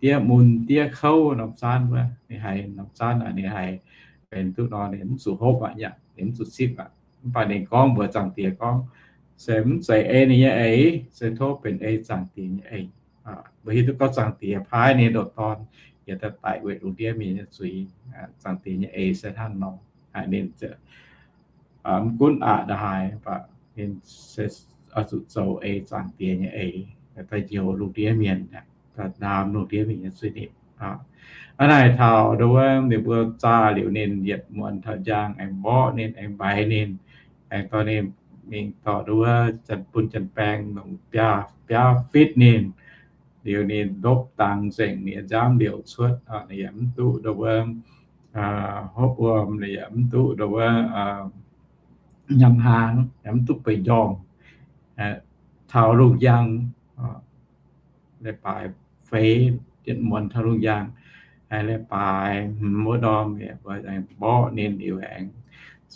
diev mun diev kouv norm zaanv wuov. Ninh haiz norm zaanv naaic ninh haiz benx duqv nor ninh mv zuqc hopv aqv, ninh mv zuqc zipv aqv. Mv baac ninh gorngv mbuox zaangc diex gorngv, se mv zeiz ei ninh nyei eix, se tov benx ei zaangc diex nyei eix. Mbuo hiuv duqv gorngv zaangc diex paaiv ninh ndoqc Dorn yaac daaih daic weic lungh ndiev mienh nyei zuiz. Zaangc diex nyei eix se hnangv nor. Ninh mv gunv aqc ndaaih haaix, mv baac ninh se oix zuqc zoux ei zaangc diex nyei eix, daaih njoux lungh ndiev mienh, daaih ndaam lungh ndiev mienh nyei zuiz-nipc. Hnangv naaic taux nduov wuov ninh mbuo zaah liuz ninh yietc muonz taux njang, aengx mborqv ninh, aengx mbaix ninh, aengx dorh ninh mingh dorh nduov wuov bun janx-baeng longc biaav fitv ninh. Liuz ninh ndopv dangx nzengc, ninh nziaamv liouc cuotv, ninh yaac mv duqv nduov wuov hopv wuom, ninh yaac mv duqv nduov wuov nyanc hnaangx, yaac mv duqv beic njormh. Taux lungh njang, leiz-baaix feix, yietc muonz taux lungh njang, leiz-baaix hmz wuov ndorm, mborqv ninh liuz aengx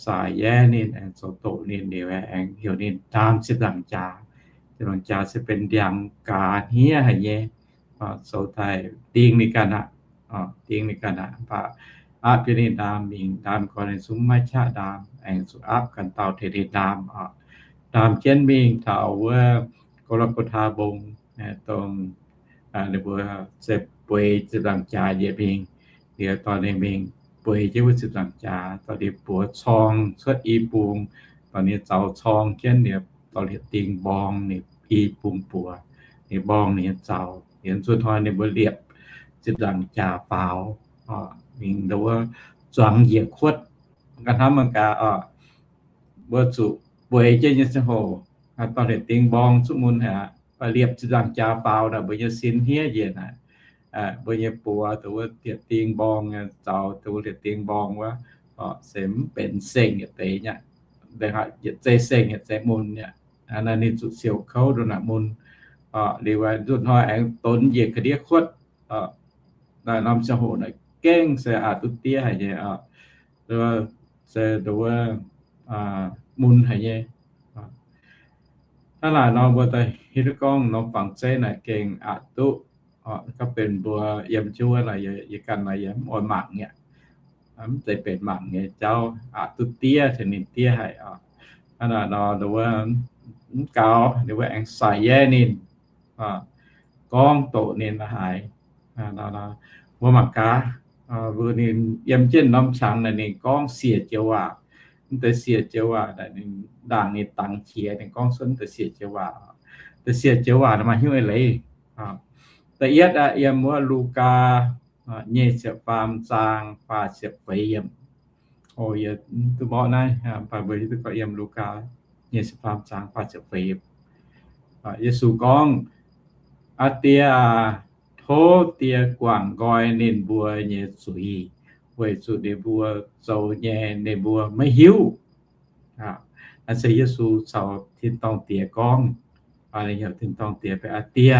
saax yaav ninh, aengx zoux doqc ninh liuz aengx heuc ninh ndaam ziepc nzaangc jaax. Ziepc nzaangc jaax se benx ndiangx gaax hniev haic nyei, zoux daaih ding ninh ganh aqv. Ding ninh ganh aqv. Mv baac aapv jienv ninh ndaam mingh, ndaam gau ninh zungv maiv qaqv ndaam, aengx zuqc aapv ganh dauh tengx ninh ndaam oc. Ndaam jienv mingh taux wuov Go^lo^go^taa Mbong, dongh ninh mbuo se bueix ziepc nzaangc jaax njiec mingh. Liuz dorh ninh mingh bueix jienv wuov ziepc nzaangc jaax, dorh ninh buoz corng cuotv i bung, dorh ninh zaux corng jienv liuz, dorh liepc ding mborng ninh i bung buoz, ninh mborng ninh nyei zaux. Liuz nzuonx hnoi ninh mbuo liepc ziepc nzaangc jaax faaux, mingh wuov zuangx njiec kuotv. Ganh hnamv mangc gaax oc, mbuo zuqc bueix jienv nyei ziangh hoc, dorh liepc ding mborng zuqc mun haic, liepc ziepc nzaangc jaax faaux naaic, mbuo nyei sin hniev njiec naaic, mbuo nyei buoz dongh wuov liepc ding mborng, zaux dongh wuov liepc ding mborng wuov, se mv benx seng yietc deix nyei, yietc zei seng yietc zei mun nyei. Naaiv ninh zuqc siouc kouv ndongc naaic mun. Liuz nzuonx hnoi aengx donx njiec ga'ndiev kuotv. Naaiv norm ziangh hoc naaic gengh se aqc duqv diev haic nyei, se dongh wuov mun haic nyei. Hnangv naaic nor mbuo daaih hiuv duqv gorngv norm fangx zeiv naaic gengh aqc duqv, gorngv benx mbuo yiem jienv wuov naaic, yie ganh naaic yie mv oix mangc nyei, mv zeiz benx mangc nyei jauv, aqc duqv diev tengx ninh diev haic. Hnangv naaic nor wuov mv gaux, ninh mbuo aengx saic yaev ninh, gorngv doqc ninh haic. Mbuo mangc gaax, mbuo ninh yiem jienv norm qangx naaic ninh gorngv siec joux waac. Mv deix siec joux waac naaic ninh ndaangc ninh dangx qiex ninh gorngv cuotv mv deix siec joux waac. Deix siec joux waac naaic maaih hnyouv eix leiz. Da'yietv aqv, yiem wuov Lugaa nyei ziepc faam zaang faah ziepc feix yiemc. O, yie duqv mborqv naaiv, mv baac mbuo hiuv duqv gorngv yiem Lugaa nyei ziepc faam zaang faah ziepc feix yiemc. Yesu gorngv, Aa Die aah, tov Die guangc nqoi ninh mbuo nyei zuiz, weic zuqc ninh mbuo zoux nyei ninh mbuo maiv hiuv. Naaiv se Yesu caux tin-dorngh Diex gorngv, ninh heuc tin-dorngh Diex benx Aa Die,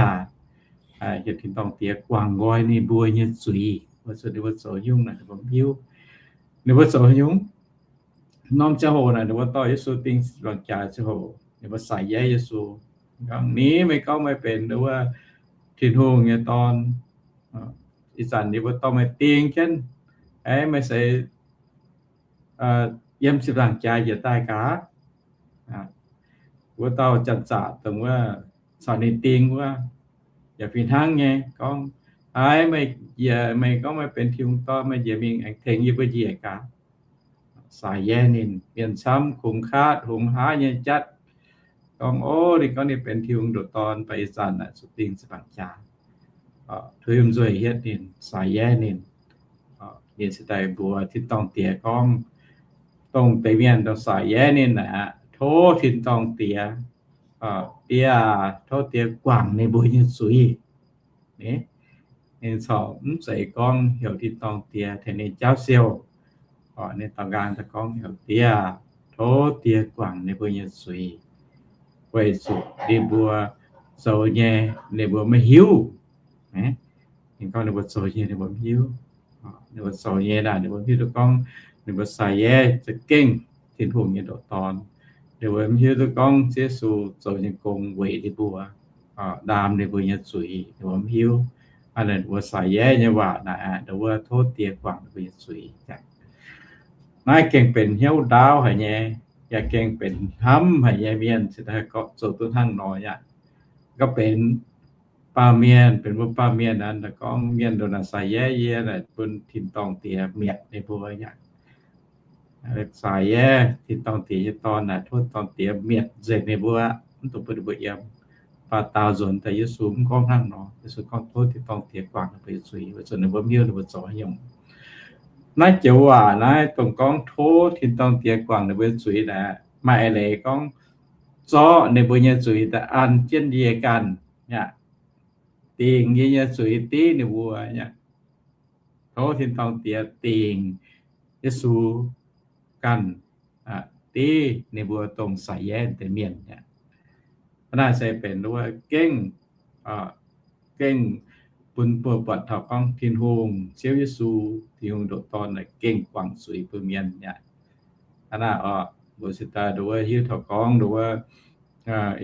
heuc tin-dorngh Diex guangc nqoi ninh mbuo nyei zuiz, weic zuqc ninh mbuo zoux nyungc naaic ninh mbuo mv hiuv. Ninh mbuo zoux nyungc? Norm ziangh hoc naaic ninh mbuo dorh Yesu ding ziepc nzaangc jaax ziangh hoc, ninh mbuo saic yaev Yesu, gorngv, Ni, meih gorngv meih benx wuov Tin-Hungh nyei Dorn, ih zanc ninh mbuo dorh meih ding jienv, aeqv, meih se yiem ziepc nzaangc jaax njiec daaih gaax. Wuov dauh janx-zaqc dongh wuov caux ninh ding wuov yaac fih hnangv nyei gorngv, Aaix, meih njiec, meih gorngv meih benx Tin-Hungh Dorn, meih njiec mingh aengx tengx yie mbuo njiec gaax. Saic yaev ninh. Mienh camv kungx kaatv hungx haav nyei jatv gorngv, O, ninh gorngv ninh benx Tin-Hungh ndoqc Dorn, mv baac ih zanc naaic zuqc ding ziepc nzaangc jaax, tuix mv nzueic hietv ninh, saic yaev ninh. Ninh se daaih mbuox tin-dorngh Diex gorngv, dongh deix mienh dongh saic yaev ninh naaic, tov tin-dorngh Diex, Die aah, tov Die guangc ninh mbuo nyei zuiz. Ninh corc mv zeiz gorngv heuc tin-dorngh Diex tengx ninh jaauv siou. Ninh daux nqaang daaih gorngv, Heuc Die aah, tov Die guangc ninh mbuo nyei zuiz, weic zuqc ninh mbuo zoux nyei ninh mbuo maiv hiuv. Ninh gorngv ninh mbuo zoux nyei ninh mbuo mv hiuv. Ninh mbuo zoux nyei naaic ninh mbuo mv hiuv duqv gorngv ninh mbuo saic yaev za'gengh Tin-Hungh nyei ndoqc Dorn. Ninh mbuo mv hiuv duqv gorngv Ziouv Yesu zoux nyei gong weic ninh mbuo, ndaam ninh mbuo nyei zuiz, ninh mbuo mv hiuv. Aa, ninh mbuo saic yaev nyei waac naaic, ninh mbuo tov Die guangc ninh mbuo nyei zuiz. Naaiv gengh benx hnyouv ndaauv haic nyei, yaac gengh benx hnamv haic nyei mienh cingx daaih gorngv zoux duqv hnangv nor yaac. Gorngv benx baamh mienh, benx mbuo baamh mienh naaic, gorngv mienh ndongc naaic saic yaev yie naaic, bun tin-dorngh Diex mietc ninh mbuo yaac. Saic yaev tin-dorngh Diex nyei dorn naaic, tov dorngh Diex mietc nzengc ninh mbuo, mv dungx bun ninh mbuo yiem. Mv baac daaux nzuonx daaih Yesu mv gorngv hnangv nor. Yesu gorngv tov tin-dorngh Diex guangc ninh mbuo nyei zuiz, weic zuqc ninh mbuo mv hiuv ninh mbuo zoux haaix nyungc. Naaiv joux waac naaiv dongh gorngv tov tin-dorngh Diex guangc ninh mbuo nyei zuiz naaic, maaih eix leiz gorngv zorqv ninh mbuo nyei zuiz daaih an jienv yie ganh yaac dingc yie nyei zuiz div ninh mbuo yaac. Tov tin-dorngh Diex dingc Yesu ganh div ninh mbuo dongh saic yaev deix mienh yaac. Hnangv naaic se benx wuov gengh, gengh bun mbuo buatc taux gorngv Tin-Hungh, Ziouv Yesu, Tin-Hungh ndoqc Dorn naaic gengh guangc zuiz bun mienh yaac. Hnangv naaic oc, mbuo se daaih nduov hiuv taux gorngv nduov,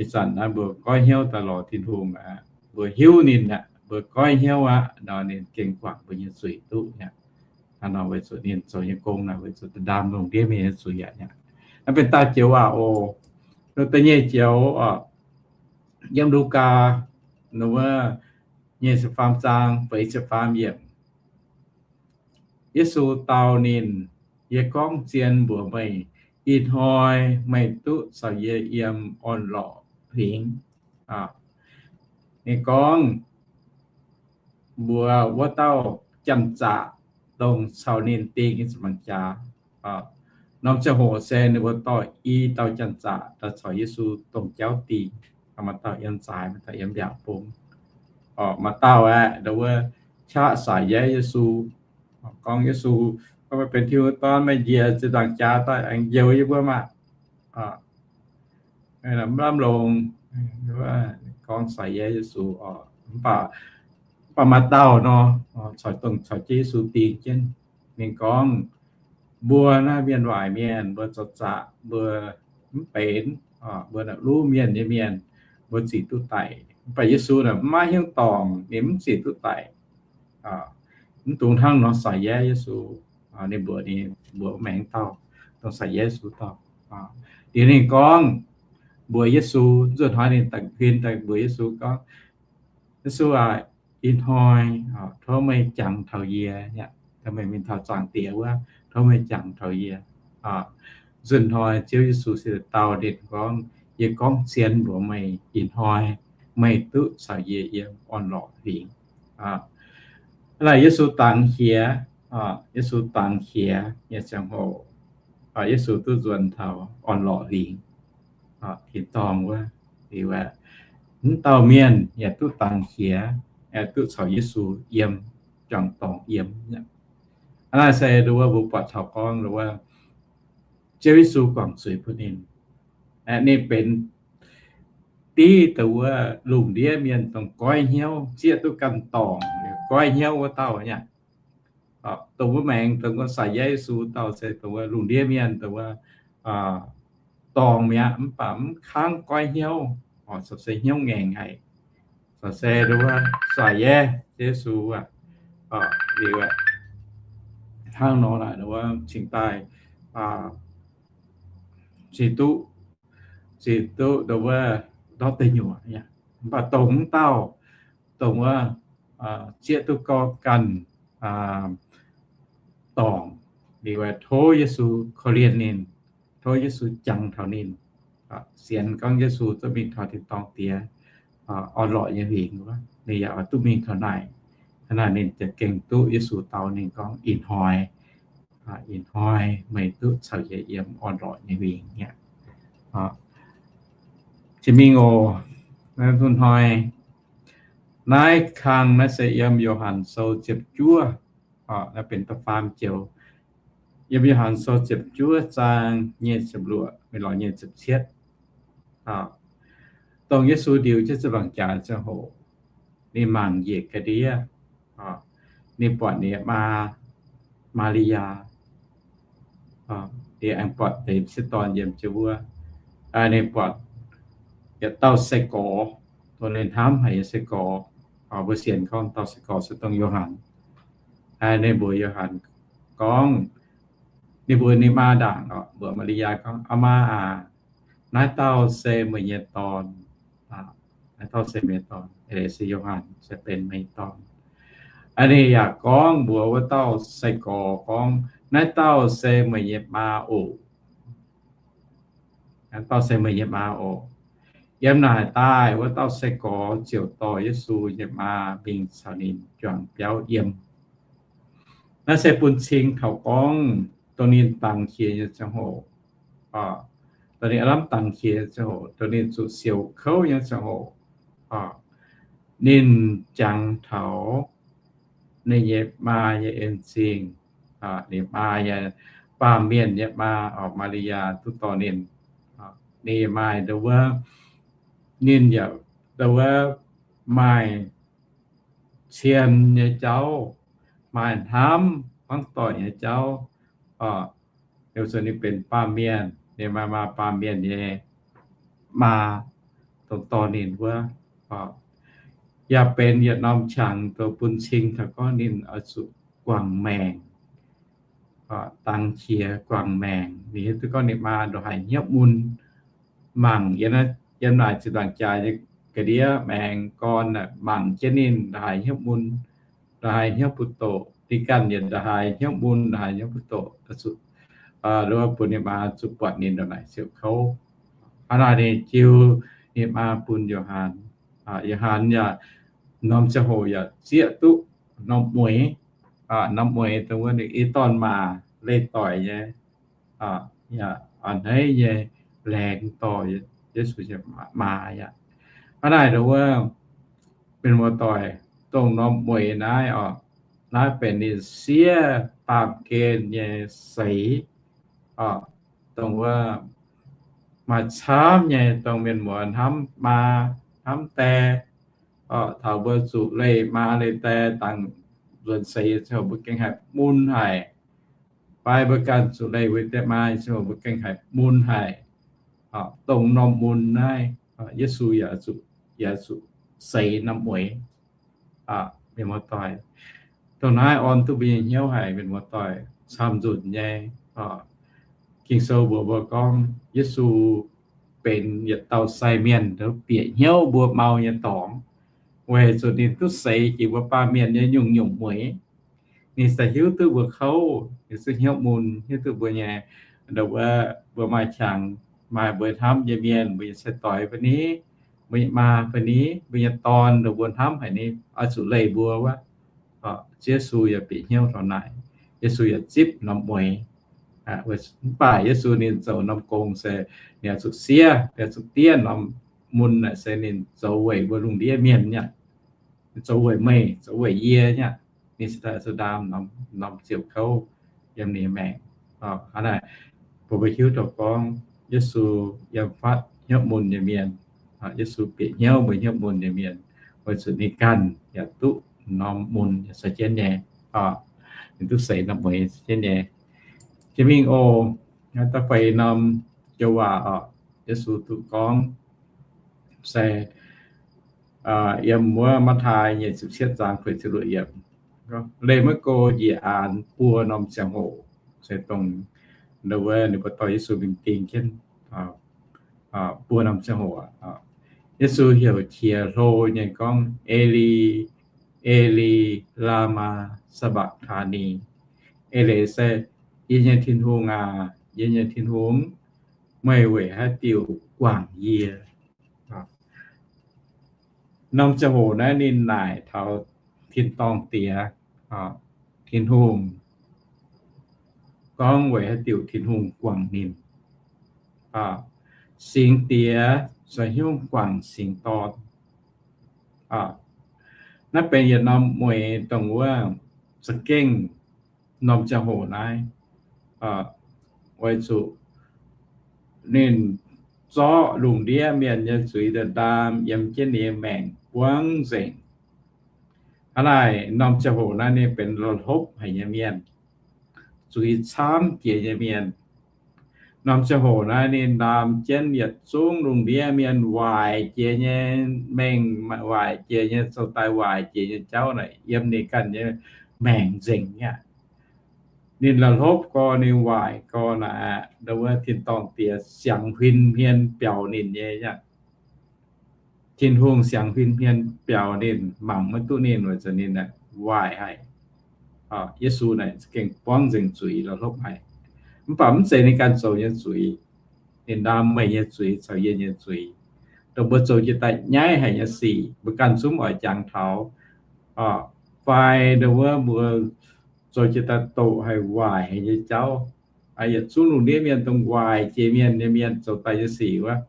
ih zanc naaiv mbuo goiv hnyouv daaih lorz Tin-Hungh aqv, mbuo hiuv ninh aqv, mbuo goiv hnyouv aqv nor, ninh gengh guangc mbuo nyei zuiz duqv aqv. Naaiv nor weic zuqc ninh zoux nyei gong naaic weic zuqc ndaam lungh ndiev mienh nyei zuiz aqv. Naaiv benx dauh joux waac oc. Da'nyeic joux, yiem Lugaa, wuov, nyei ziepc faam zaang, feix ziepc faam yiemc. Yesu dau ninh, Yie gorngv zien mbuox meih, ih hnoi meih duqv caux yie yiem orn-lorqc huingx. Ninh gorngv mbuox wuov dauh janx-zaqc, dongh caux ninh dingh nyei ziepc nzaangc jaax. Norm ziangh hoc se ninh mbuo dorh i dauh janx-zaqc daaih caux Yesu dongh jauv dingh. Maaih dauh yiem zaaix, maaih dauh yiem mbiaauc bung. Maaih dauh aeqv, wuov, qaqv saic yaev Yesu, gorngv, Yesu, gorngv meih benx Tin-Hungh Dorn, meih njiec ziepc nzaangc jaax daaih aengx njoux yie mbuo maah! Mv lamh longx, gorngv saic yaev Yesu oc. Mv baac maaih dauh nor, corc dongh caux jienv Yesu dingh jienv. Ninh gorngv, Mbuo naaiv mienh waaic mienh, mbuo zoux zaqc, mbuo mv benx, mbuo naaiv luv mienh nyei mienh, mbuo zic duqv daic. Mv baac Yesu naaic mv maiv hiuv dorngc, ninh mv zic duqv daic. Mv dungx hnangv nor saic yaev Yesu. Ninh mbuox, ninh mbuox maengx dauh, dongh saic yaev Yesu dauh. Liuz ninh gorngv mbuox Yesu, nzunc hnoi ninh daaih huin daaih mbuox Yesu gorngv, Yesu aac, ih hnoi tov meih jangx taux yie, tov meih mingh taux Zaangc Diex wuov, tov meih jangx taux yie. Nzunc hnoi Ziouv Yesu se dau ninh gorngv, Yie gorngv zien mbuox meih, ih hnoi meih duqv caux yie yiem orn-lorqc huingx. Hnangv naaic Yesu dangx qiex, Yesu dangx qiex nyei ziangh hoc, Yesu duqv nzuonx taux orn-lorqc huingx, tin-dorngh wuov. Liuz aeqv, mv dauh mienh yaac duqv dangx qiex, yaac duqv caux Yesu yiem, juangc dorngx yiem. Hnangv naaic se wuov mbuo buatc taux gorngv wuov Ziouv Yesu guangc zuiz bun ninh. Ninh benx div dongh wuov lungh ndiev mienh dongh goiv hnyouv, zieqv duqv ganh dorngc, goiv hnyouv wuov dauh aqv. Dongh wuov maengx, dongh wuov saic yaev Yesu dauh se dongh wuov lungh ndiev mienh dongh wuov dorngc mi'aqv, mv baac mv kangv goiv hnyouv, corc se hnyouv ngaengc haic, corc se dongh wuov saic yaev Yesu aqv. Liuz aeqv, hnangv nor naaic wuov cingx daaih, cingx duqv, cingx duqv dongh wuov ndortv deic nyuoqc. Mv baac dongh mv dauh, dongh wuov zieqv duqv ganh dorngc, liuz aeqv tov Yesu korv-lienh ninh, tov Yesu jangx taux ninh, sienx gorngv Yesu duqv mingh taux tin-dorngh Diex, orn-lorqc nyei huingx wuov, ninh yaac oix duqv mingh taux naaic. Hnangv naaic ninh za'gengh duqv Yesu dau ninh gorngv, Ih hnoi, ih hnoi meih duqv caux yie yiem orn-lorqc nyei huingx aqv. Jiex mingh oc. Naaiv hnoi, naaiv kang naaiv se yiem Yo^han Sou ziepc juov, naaiv benx da'faam joux. Yiem Yo^han Sou ziepc juov zaang nyei ziepc luoqc mingh lorz nyei ziepc cietv. Dongh Yesu ndiux jienv ziepc nzaangc jaax ziangh hoc, ninh mangc njiec ga'ndiev, ninh buatc ninh nyei maa, Maa^li^yaa, ninh aengx buatc deix m'sieqv dorn yiem jienv wuov. Ninh buatc yietc dauh sai-gorx, dongh ninh hnamv haic nyei sai-gorx. Mbuo sienx gorngv dauh sai-gorx se dongh Yo^han. Ninh mbuox Yo^han gorngv, ninh mbuox ninh maa ndaangc, mbuox Maa^li^yaa gorngv, Aa maa aac, naaiv dauh se meih nyei dorn. Naaiv dauh se meih nyei dorn. Se Yo^han se benx meih nyei dorn. Ninh yaac gorngv mbuox wuov dauh sai-gorx gorngv, Naaiv dauh se meih nyei maa oc. Naaiv dauh se meih nyei maa oc. Yiem naaic daaih wuov dauh sai-gorx ziouc dorh Yesu nyei maa mingh caux ninh juangc biauv yiem. Naaiv se bun cing taux gorngv dongh ninh dangx qiex nyei ziangh hoc, dongh ninh aav lamh dangx qiex nyei ziangh hoc, dongh ninh zuqc siouc kouv nyei ziangh hoc, ninh jangx taux ninh nyei maa nyei en-zingh, ninh maa nyei, baamh mienh nyei maa, Maa^li^yaa duqv dorh ninh. Ninh maaih ndo wuov, ninh yaac ndo wuov maaih cien nyei jauv, maaih hnamv hmuangv doic nyei jauv. Ninh benx baamh mienh, ninh maaih maa, baamh mienh nyei maa, dongh dorh ninh wuov, yaac benx yietc norm qangx dongh bun cing taux gorngv ninh oix zuqc guangc maengc, dangx qiex guangc maengc. Ninh hiuv duqv gorngv ninh maa ndongc haaix hnyouv mun mangc yiem naaic zinh ndaangc jaax nyei ga'ndiev maengx gorn mangc jienv ninh ndongc haaix hnyouv mun, ndongc haaix hnyouv butv doqc. Ninh ganh yaac ndongc haaix hnyouv mun, ndongc haaix hnyouv butv doqc, zuqc bun ninh maa zuqc buatc ninh ndongc naaic ziouc kouv. Hnangv naaic ninh jiu ninh maa bun Yo^han. Yo^han yaac norm ziangh hoc yaac zieqv duqv norm mueiz, norm mueiz dongh wuov ninh i dorn maac leih doic nyei, yaac a'hneiv nyei laengz dorh Yesu nyei maa aqv. Hnangv naaic dongh wuov mienh muoz-doic, dongh norm mueiz naaiv oc, naaiv benx ninh siev baamh gen nyei seix, dongh wuov maaih camv nyei dongh mienh muoz hnamv maa hnamv die. Taux mbuo zuqc leih maa leih die dangh nzuonx seix nyei ziangh hoc mbuo gengh haih mun haic. Fai mbuo ganh zuqc leih mbuo die maa nyei ziangh hoc mbuo gengh haih mun haic. Dongh norm mun naaiv, Yesu yaac zuqc, yaac zuqc seix norm mueiz. Mienh muoz-doic, dongh naaiv orn duqv mbuo nyei hnyouv haic, mienh muoz-doic, camv-nzunc nyei. Ging-Sou mbuox mbuo gorngv Yesu benx yietc dauh sai mienh bieqc hnyouv mbuo mau nyei dorngx, weic zuqc ninh duqv seix jiex mbuo baamh mienh nyei nyungc-nyungc mueiz. Ninh se hiuv duqv mbuo kouv, ninh se hnyouv mun, hiuv duqv mbuo nyei, ndongc wuov mbuo maaih qangx, maaih mbuo hnamv nyei mienh, mbuo nyei sai-doix fai ni, mbuo nyei maa fai ni, mbuo nyei dorn, ndongc mbuo hnamv haic ni, oix zuqc leih mbuo wuov. Ziouv Yesu yaac bieqc hnyouv taux naaic. Yesu yaac zipv norm mueiz. Mv baac Yesu ninh zoux norm gong se ninh oix zuqc siev, ninh oix zuqc diev norm mun naaic se ninh zoux weic mbuo lungh ndiev mienh nyei aqv. Zoux weic meih, zoux weic yie nyei aqv. Ninh se daaih zuqc ndaam norm ziouc kouv yiem ninh nyei maengc. Hnangv naaic, bun mbuo hiuv duqv gorngv Yesu yiem fatv hnyouv mun nyei mienh. Yesu bieqc hnyouv mbuo hnyouv mun nyei mienh, weic zuqc ninh ganh yaac duqv norm mun yaac caux jienv nyei. Ninh duqv seix norm mueiz caux jienv nyei. Jiex mingh oc, da'feix norm joux waac oc, Yesu duqv gorngv se yiem wuov Matv^taai nyei ziepc cietv zaang feix ziepc luoqc yiemc, leih maiv go njiec aanx buo norm ziangh hoc, se dongh wuov ninh mbuo dorh Yesu mingh ding jienv buo norm ziangh hoc. Yesu heuc qiex hlo nyei gorngv, Eli, Eli, lama sabakhtani? Eix leiz se, Yie nyei Tin-Hungh aac, yie nyei Tin-Hungh, meih weic haaix diuc guangc yie? Norm ziangh hoc naaiv ninh naaic taux tin-dorngh Diex, Tin-Hungh, gorngv weic haaix diuc Tin-Hungh guangc ninh. Singx Diex zoux haaix nyungc guangc Singx Dorn? Naaiv benx yietc norm mueiz dongh wuov za'gengh norm ziangh hoc naaiv, weic zuqc ninh zorqv lungh ndiev mienh nyei zuiz daaih ndaam yiem jienv ninh nyei maengc buangv nzengc. Hnangv naaic, norm ziangh hoc naaiv ninh benx la'hlopv haic nyei mienh, zuiz camv jiex nyei mienh. Norm ziangh hoc naaiv ninh ndaam jienv yietc zungv lungh ndiev mienh waaic jiex nyei mengh, waaic jiex nyei, zoux daaih waaic jiex nyei jauv naaic yiem ninh ganh nyei maengc nzengc aqv. Ninh la'hlopv gorx, ninh waaic gorx naaic aqv, ndongc wuov tin-dorngh Diex siangx huin hmien biaux ninh nyei aqv. Tin-Hungh siangx huin hmien biaux ninh, mangc maiv duqv ninh, weic zuqc ninh waaic haic. Yesu naaic gengh buangv nzengc zuiz, la'hlopv haic. Mv baac mv zeiz ninh ganh zoux nyei zuiz. Ninh ndaam meih nyei zuiz caux yie nyei zuiz, dongh mbuo zoux jiex daaih nyaiv haic nyei sic, mbuo ganh zungv oix jangx taux. Fai ndongc wuov mbuo zoux jiex daaih doqc haic waaic haic nyei jauv, yietc zungv lungh ndiev mienh dongh waaic jiex mienh nyei mienh zoux daaih nyei sic wuov,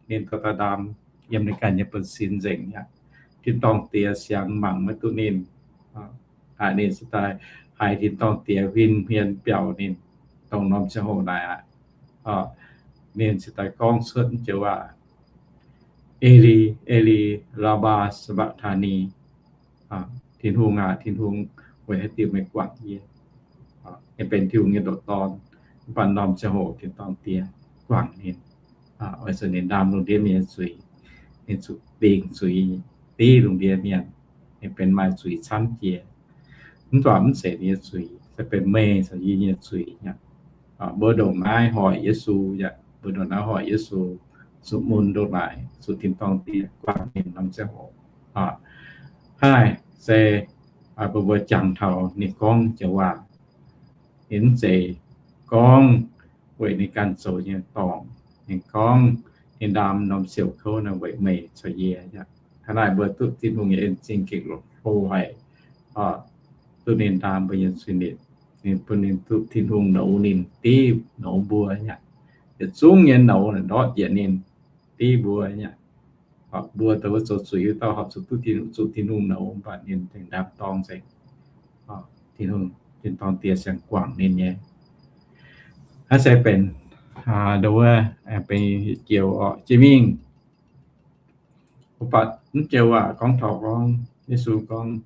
ninh dorh daaih ndaam yiem ninh ganh nyei buonv-sin nzengc aqv. Tin-dorngh Diex siangx mangc maiv duqv ninh. Ninh se daaih haiz tin-dorngh Diex huin hmien biaux ninh, dongh norm ziangh hoc naaic aqv. Ninh se daaih gorngv cuotv joux waac, Eli, Eli, lama sabakhtani? Tin-Hungh aac, Tin-Hungh, weic haaix diuc meih guangc yie? Ninh benx Tin-Hungh nyei ndoqc Dorn, mv baac norm ziangh hoc tin-dorngh Diex guangc ninh, weic zuqc ninh ndaam lungh ndiev mienh nyei zuiz. Ninh zuqc dingc zuiz, div lungh ndiev mienh. Ninh benx maaih zuiz camv jiex, mv baac mv zeiz ninh nyei zuiz. se benx meih caux yie nyei zuiz aqv. Mbuo ndongc naaiv hoic Yesu aqv. Mbuo ndongc naaiv hoic Yesu zuqc mun ndongc naaic, zuqc tin-dorngh diex guangc ninh norm ziangh hoc. Hnangv naaic se mbuo, mbuo jangx taux ninh gorngv joux waac, ninh mv zeiz gorngv weic ninh ganh zoux nyei dorngc. Ninh gorngv ninh ndaam norm siouc kouv naaic weic meih caux yie aqv. Hnangv naaic mbuo duqv Tin-Hungh nyei en zingh gengh longc hlo haic, duqv ninh ndaam mbuo nyei zuiz-nipc. Ninh bun ninh duqv Tin-Hungh nouz ninh, div nouz mbuo aqv. Yietc zungv nyei nouz ndortv njiec ninh, div mbuo aqv. Mbuo dongh wuov zoux zuiz wuov dauh horpc zuqc duqv Tin-Hungh, zuqc Tin-Hungh nouz, mv baac ninh tengx ndaam dorng nzengc. Tin-Hungh, tin-dorngh diex siang guangc ninh nyei. Naaiv se benx, aa, ndo wuov, benx joux orqc, jiex mingh. Mv baac mv joux waac gorngv taux gorngv, Yesu gorngv,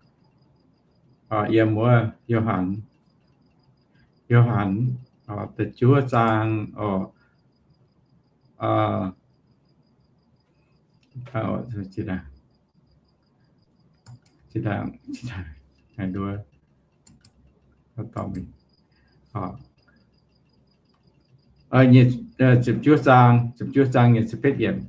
yiem wuov Yo^han, Yo^han da'juov zaang, orqc, ziepc juov zaang, ziepc juov zaang nyei ziepc betv yiemc.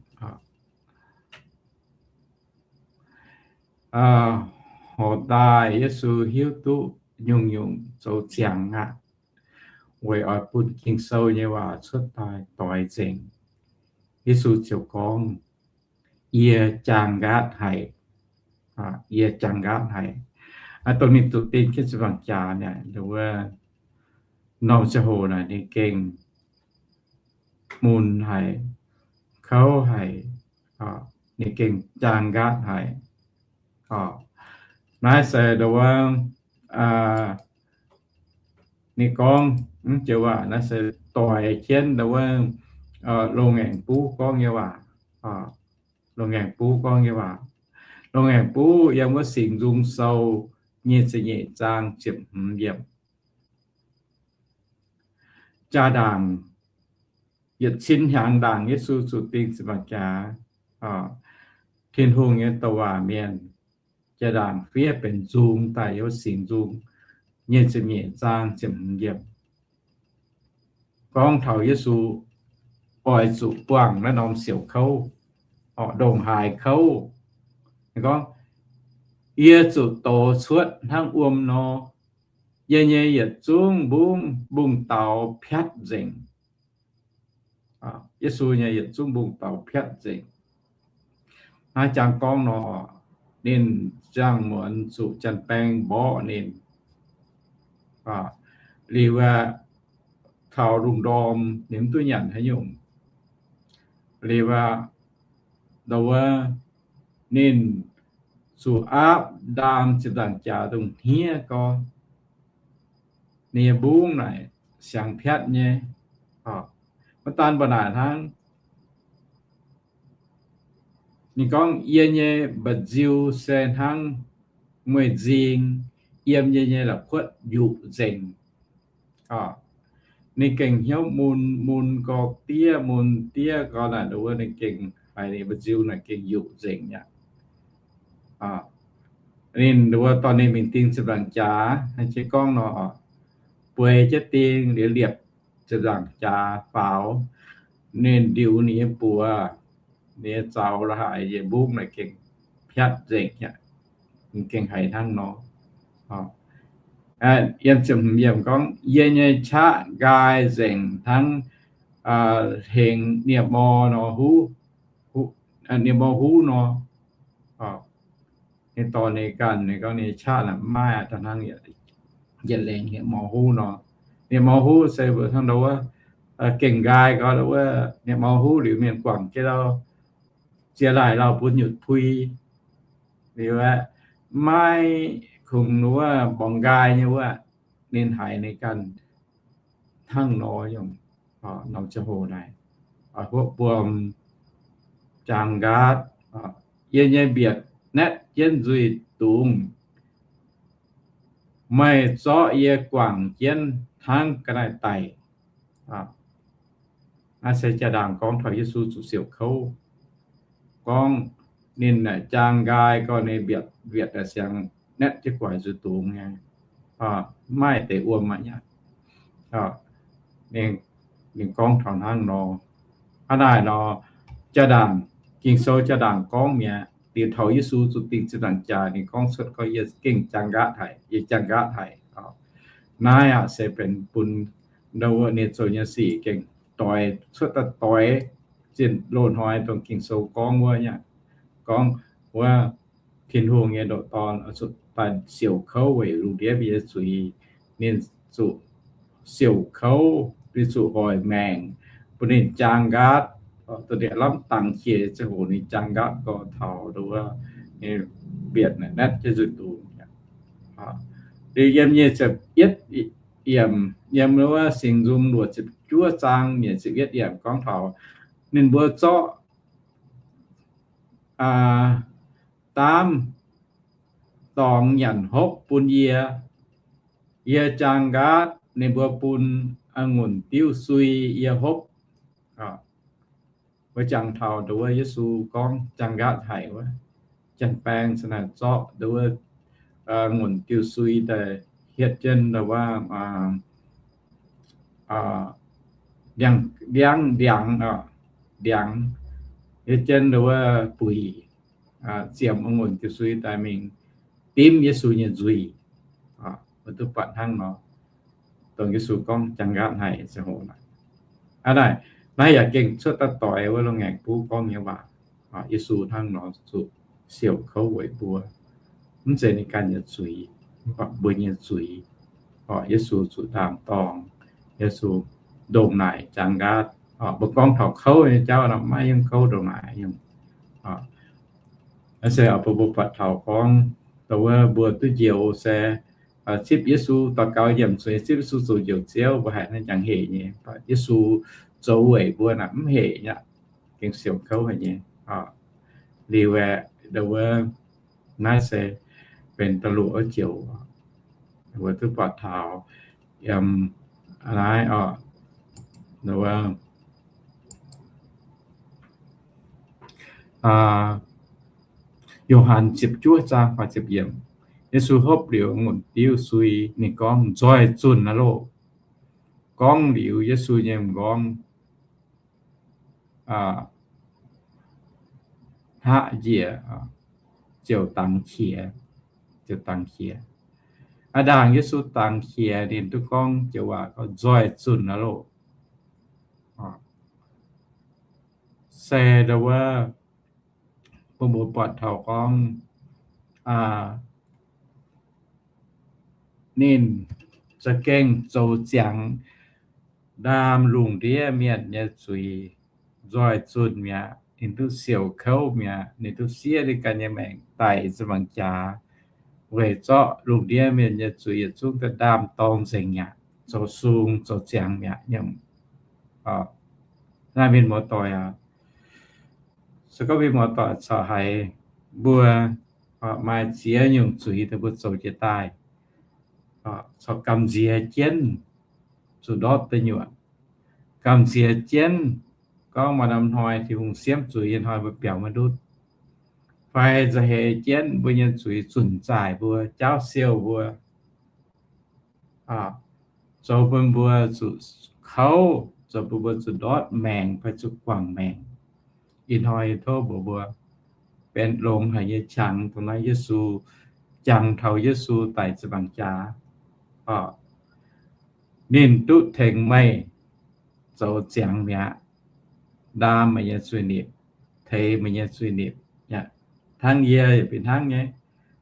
Horqc daaih Yesu hiuv duqv nyungc-nyungc zoux ziangx aqv, weic oix bun Ging-Sou nyei waac cuotv daaih doix nzengc. Yesu ziouc gorngv, Yie jaang nqaatv haic. Yie jaang nqaatv haic. Dongh ninh zuqc ding jienv ziepc nzaangc jaax naaic, wuov norm ziangh hoc naaic ninh gengh mun haic, kouv haic, ninh gengh jaang nqaatv haic. Naaiv se ndo wuov, ninh gorngv, mv joux waac naaiv se doix jienv ndo wuov, loz-ngaengc buv gorngv nyei waac. Loz-ngaengc buv gorngv nyei waac. Loz-ngaengc buv yiem wuov Singx Nzung Sou nyei ziepc nyeic zaang ziepc hmz yiemc. Jaa-ndaangc yietc cin hnyangx ndaangc Yesu zuqc ding ziepc nzaangc jaax, Tin-Hungh nyei douc waac mienh jaa-ndaangc fiev benx nzung daaih, yiem Singx Nzung nyei ziepc nyeic zaang ziepc hmz yiemc, gorngv taux Yesu oix zuqc buangh naaiv norm siouc kouv, orqc, ndongc haaix kouv. Ninh gorngv, Yie zuqc dox cuotv hnangv wuom nor, yie nyei yietc zungv mbungv, mbungv-daux piatv nzengc. Yesu nyei yietc zungv mbungv-daux piatv nzengc. Naaiv jangx gorngv nor, ninh ziangh muonz zuqc janx-baeng mborqv ninh, liuz aqv, taux lungh ndorm ninh mv duqv nyanc haaix nyungc. Liuz aqv, ndo wuov, ninh zuqc aapv ndaam ziepc nzaangc jaax dongh hniev gorn, ninh nyei mbungv naaic siangx piatv nyei. Maiv daan mbuo naaic hnangv, ninh gorngv, Yie nyei mba'nziu se hnangv mueiz-nzing yiem yie nyei la'kuotv yuqc nzengc. Ninh gengh hnyouv mun, mun gorx diev, mun diev gorx naaic, ndo wuov ninh gengh haiz ninh mba'nziu naaic gengh yuqc nzengc aqv. Ninh ndo wuov dorh ninh mingh ding ziepc nzaangc jaax, hnangv jiex gorngv nor, bueix jienv ding liuz liepc ziepc nzaangc jaax faaux, ninh ndiux ninh nyei buoz, ninh nyei zaux la'haic, yie mbungv naaic gengh piatv nzengc aqv. Ninh gengh haiz hnangv nor. Yiem ziepc hmz yiemc gorngv, Yie nyei qaqv nqaai nzengc hnangv hlengx nie-mor nor huv, nie-mor huv nor. Ninh dorh ninh ganh, ninh gorngv ninh qaqv naaic maiv maaih aqv, hnangv yietc lengx nie-mor huv nor. Nie-mor huv se mbuo hnangv ndo wuov, gengh nqaai gorx ndo wuov, nie-mor huv liuz mienh guangc jienv lauh, ziex laaic lauh bun nyutc pui. Liuz aeqv, maiv kungx ndo wuov mborngx nqaai nyei wuov, ninh haiz ninh ganh hnangv nor nyungc, norm ziangh hoc naaic, huoqv buom, jaang nqaatv, yie nyei mbietc naetv jienv nzuih dungz, meih zorqv yie guangc jienv hnangv ga'naaiv daic. Naaiv se jaa-ndaangc gorngv taux Yesu zuqc siouc kouv, gorngv ninh jaang nqaai gorx, ninh mbietc, mbietc siangx naetv jienv guangc nzuih dungz nyei. Mv maaih deix wuom aqv. Ninh gorngv taux hnangv nor. Hnangv naaic nor, jaa-ndaangc, Ging-Sou jaa-ndaangc gorngv mi'aqv, liuz taux Yesu zuqc dingh ziepc nzaangc jaax, ninh gorngv cuotv gorngv, Yie gengh jaang nqaatv haic, yie jaang nqaatv haic. Naaiv aqv se benx bun ninh zoux nyei sic gengh doix, cuotv daaih doix zinh loz-hnoi dongh Ging-Sou gorngv wuov, gorngv wuov Tin-Hungh nyei ndoqc Dorn zuqc daaih siouc kouv weic lungh ndiev mienh nyei zuiz. Ninh zuqc siouc kouv, ninh zuqc hoic maengc, bun ninh jaang nqaatv. Dongh ninh lamh dangx qiex ziangh hoc ninh jaang nqaatv gorx taux nduov, ninh mbienc naaic naetv jienv nzuih dungz. Liuz yiem nyic ziepc yietv yiemc, yiem wuov Singx Nzung luoqc ziepc juov zaang nyic ziepc yietv yiemc gorngv taux ninh mbuo zorqv daamv dorngx nyanc hopv bun yie. Yie jaang nqaatv, ninh mbuo bun a'ngunc diuv sui yie hopv. Wuov jangx taux nduov Yesu gorngv jaang nqaatv haic wuov, janx-baeng cingx naaic zorqv nduov a'ngunc diuv sui daaih hietv jienv nduov ndiangv, ndiangx, ndiangx, hietv jienv nduov buic, ziemx a'ngunc diuv sui daaih mingh dimv Yesu nyei nzuih. Mbuo duqv buatc hnangv nor, dongh Yesu gorngv jaang nqaatv haic ziangh hoc naaic. Aa, naaiv, naaiv yaac gengh cuotv daaih doix wuov loz-ngaengc buv gorngv nyei waac. Yesu hnangv nor zuqc siouc kouv weic mbuo, mv zeiz ninh ganh nyei zuiz, mv baac mbuo nyei zuiz. Yesu zuqc ndaam-dorngh, Yesu ndongc naaic jaang nqaatv. Mbuo gorngv taux kouv nyei jauv nor, maiv yiem kouv ndongc naaic nyungc. Naaiv se mbuo, mbuo buatc taux gorngv dongh wuov mbuo duqv njoux se zipv Yesu daux gaux nyiemc zuiz, zipv Yesu zoux Njoux Ziouv, mbuo haiz naaiv njang hec nyei. Yesu zoux weic mbuo naaic mv hec nyei, gengh siouc kouv haic nyei. Liuz aeqv, dongh wuov naaiv se benx da'luoqc wuov joux, mbuo duqv buatc taux yiem naaiv oc, Yo^han ziepc juov zaang faah ziepc yiemc, Yesu hopv liuz a'ngunc diuv sui, ninh gorngv, Nzoih zunh aqv loh! Gorngv liuz Yesu nyei m'nqorngv hngaqv njiec, ziouc dangx qiex, ziouc dangx qiex. Aav ndaangc Yesu dangx qiex, ninh duqv gorngv joux waac gorngv, Nzoih zunh aqv loh! Se ndongc wuov, bun mbuo buatc taux gorngv ninh za'gengh zoux ziangx ndaam lungh ndiev mienh nyei zuiz nzoih zunh mi'aqv. Ninh duqv siouc kouv mi'aqv. Ninh duqv siev ninh ganh nyei maengc daic ziepc nzaangc jaax weic zorqv lungh ndiev mienh nyei zuiz yietc zungv daaih ndaam-dorngh nzengc mi'aqv, zoux sung zoux ziangx mi'aqv nyei. Naaiv mienh muoz-doic aac, se gorngv mienh muoz-doic caux haiz mbuo maaih ziex nyungc zuiz daaih mbuo zoux jiez daaih, caux gamh nziex jienv zuqc ndortv deic nyuoqc. Gamh nziex jienv gorngv maaih norm hnoi Tin-Hungh siemv zuiz nyei hnoi mbuo biaux maiv ndutv, fai nzauh heix jienv mbuo nyei zuiz zunc zaaic mbuo, jaauv siouh mbuo, zoux bun mbuo zuqc kouv, zoux bun mbuo zuqc ndortv maengc fai zuqc guangc maengc. Ih hnoi yie tov mbuox mbuo, benx longx haic nyei qangx dongh naaiv Yesu, jangx taux Yesu daic ziepc nzaangc jaax, ninh duqv tengx meih zoux ziangx mi'aqv, ndaam meih nyei zuiz-nipc, teix meih nyei zuiz-nipc. Hnangv yie yaac fih hnangv nyei.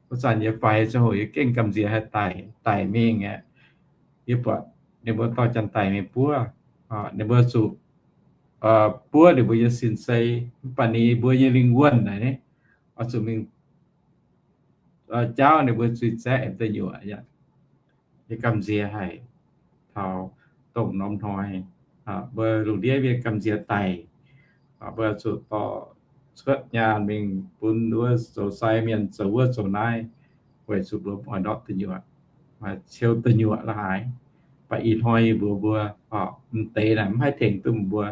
Wuov zanc yie faix ziangh hoc yie gengh gamh nziex haih daic, daic mingh aqv. Yie buatc ninh mbuo dorh janx-daic mingh buov, ninh mbuo zuqc buov ninh mbuo nyei sin-sei, mv baac ninh mbuo nyei lingh wuonh naaic, oix zuqc mingh jaauv ninh mbuo zuiz-zaeqv deic nyuoqc. Yie gamh nziex haic taux dongh norm hnoi mbuo lungh ndiev mienh gamh nziex daic, mbuo zuqc dorh cuotv nyaanh mingh bun wuov zoux sai mienh zoux wuov zoux naaiv, weic zuqc mbuo oix ndortv deic nyuoqc, maaih ciou deic nyuoqc la'haaix. Mv baac ih hnoi yie mbuox mbuo, m'deix naaic mv haih tengx duqv mbuo.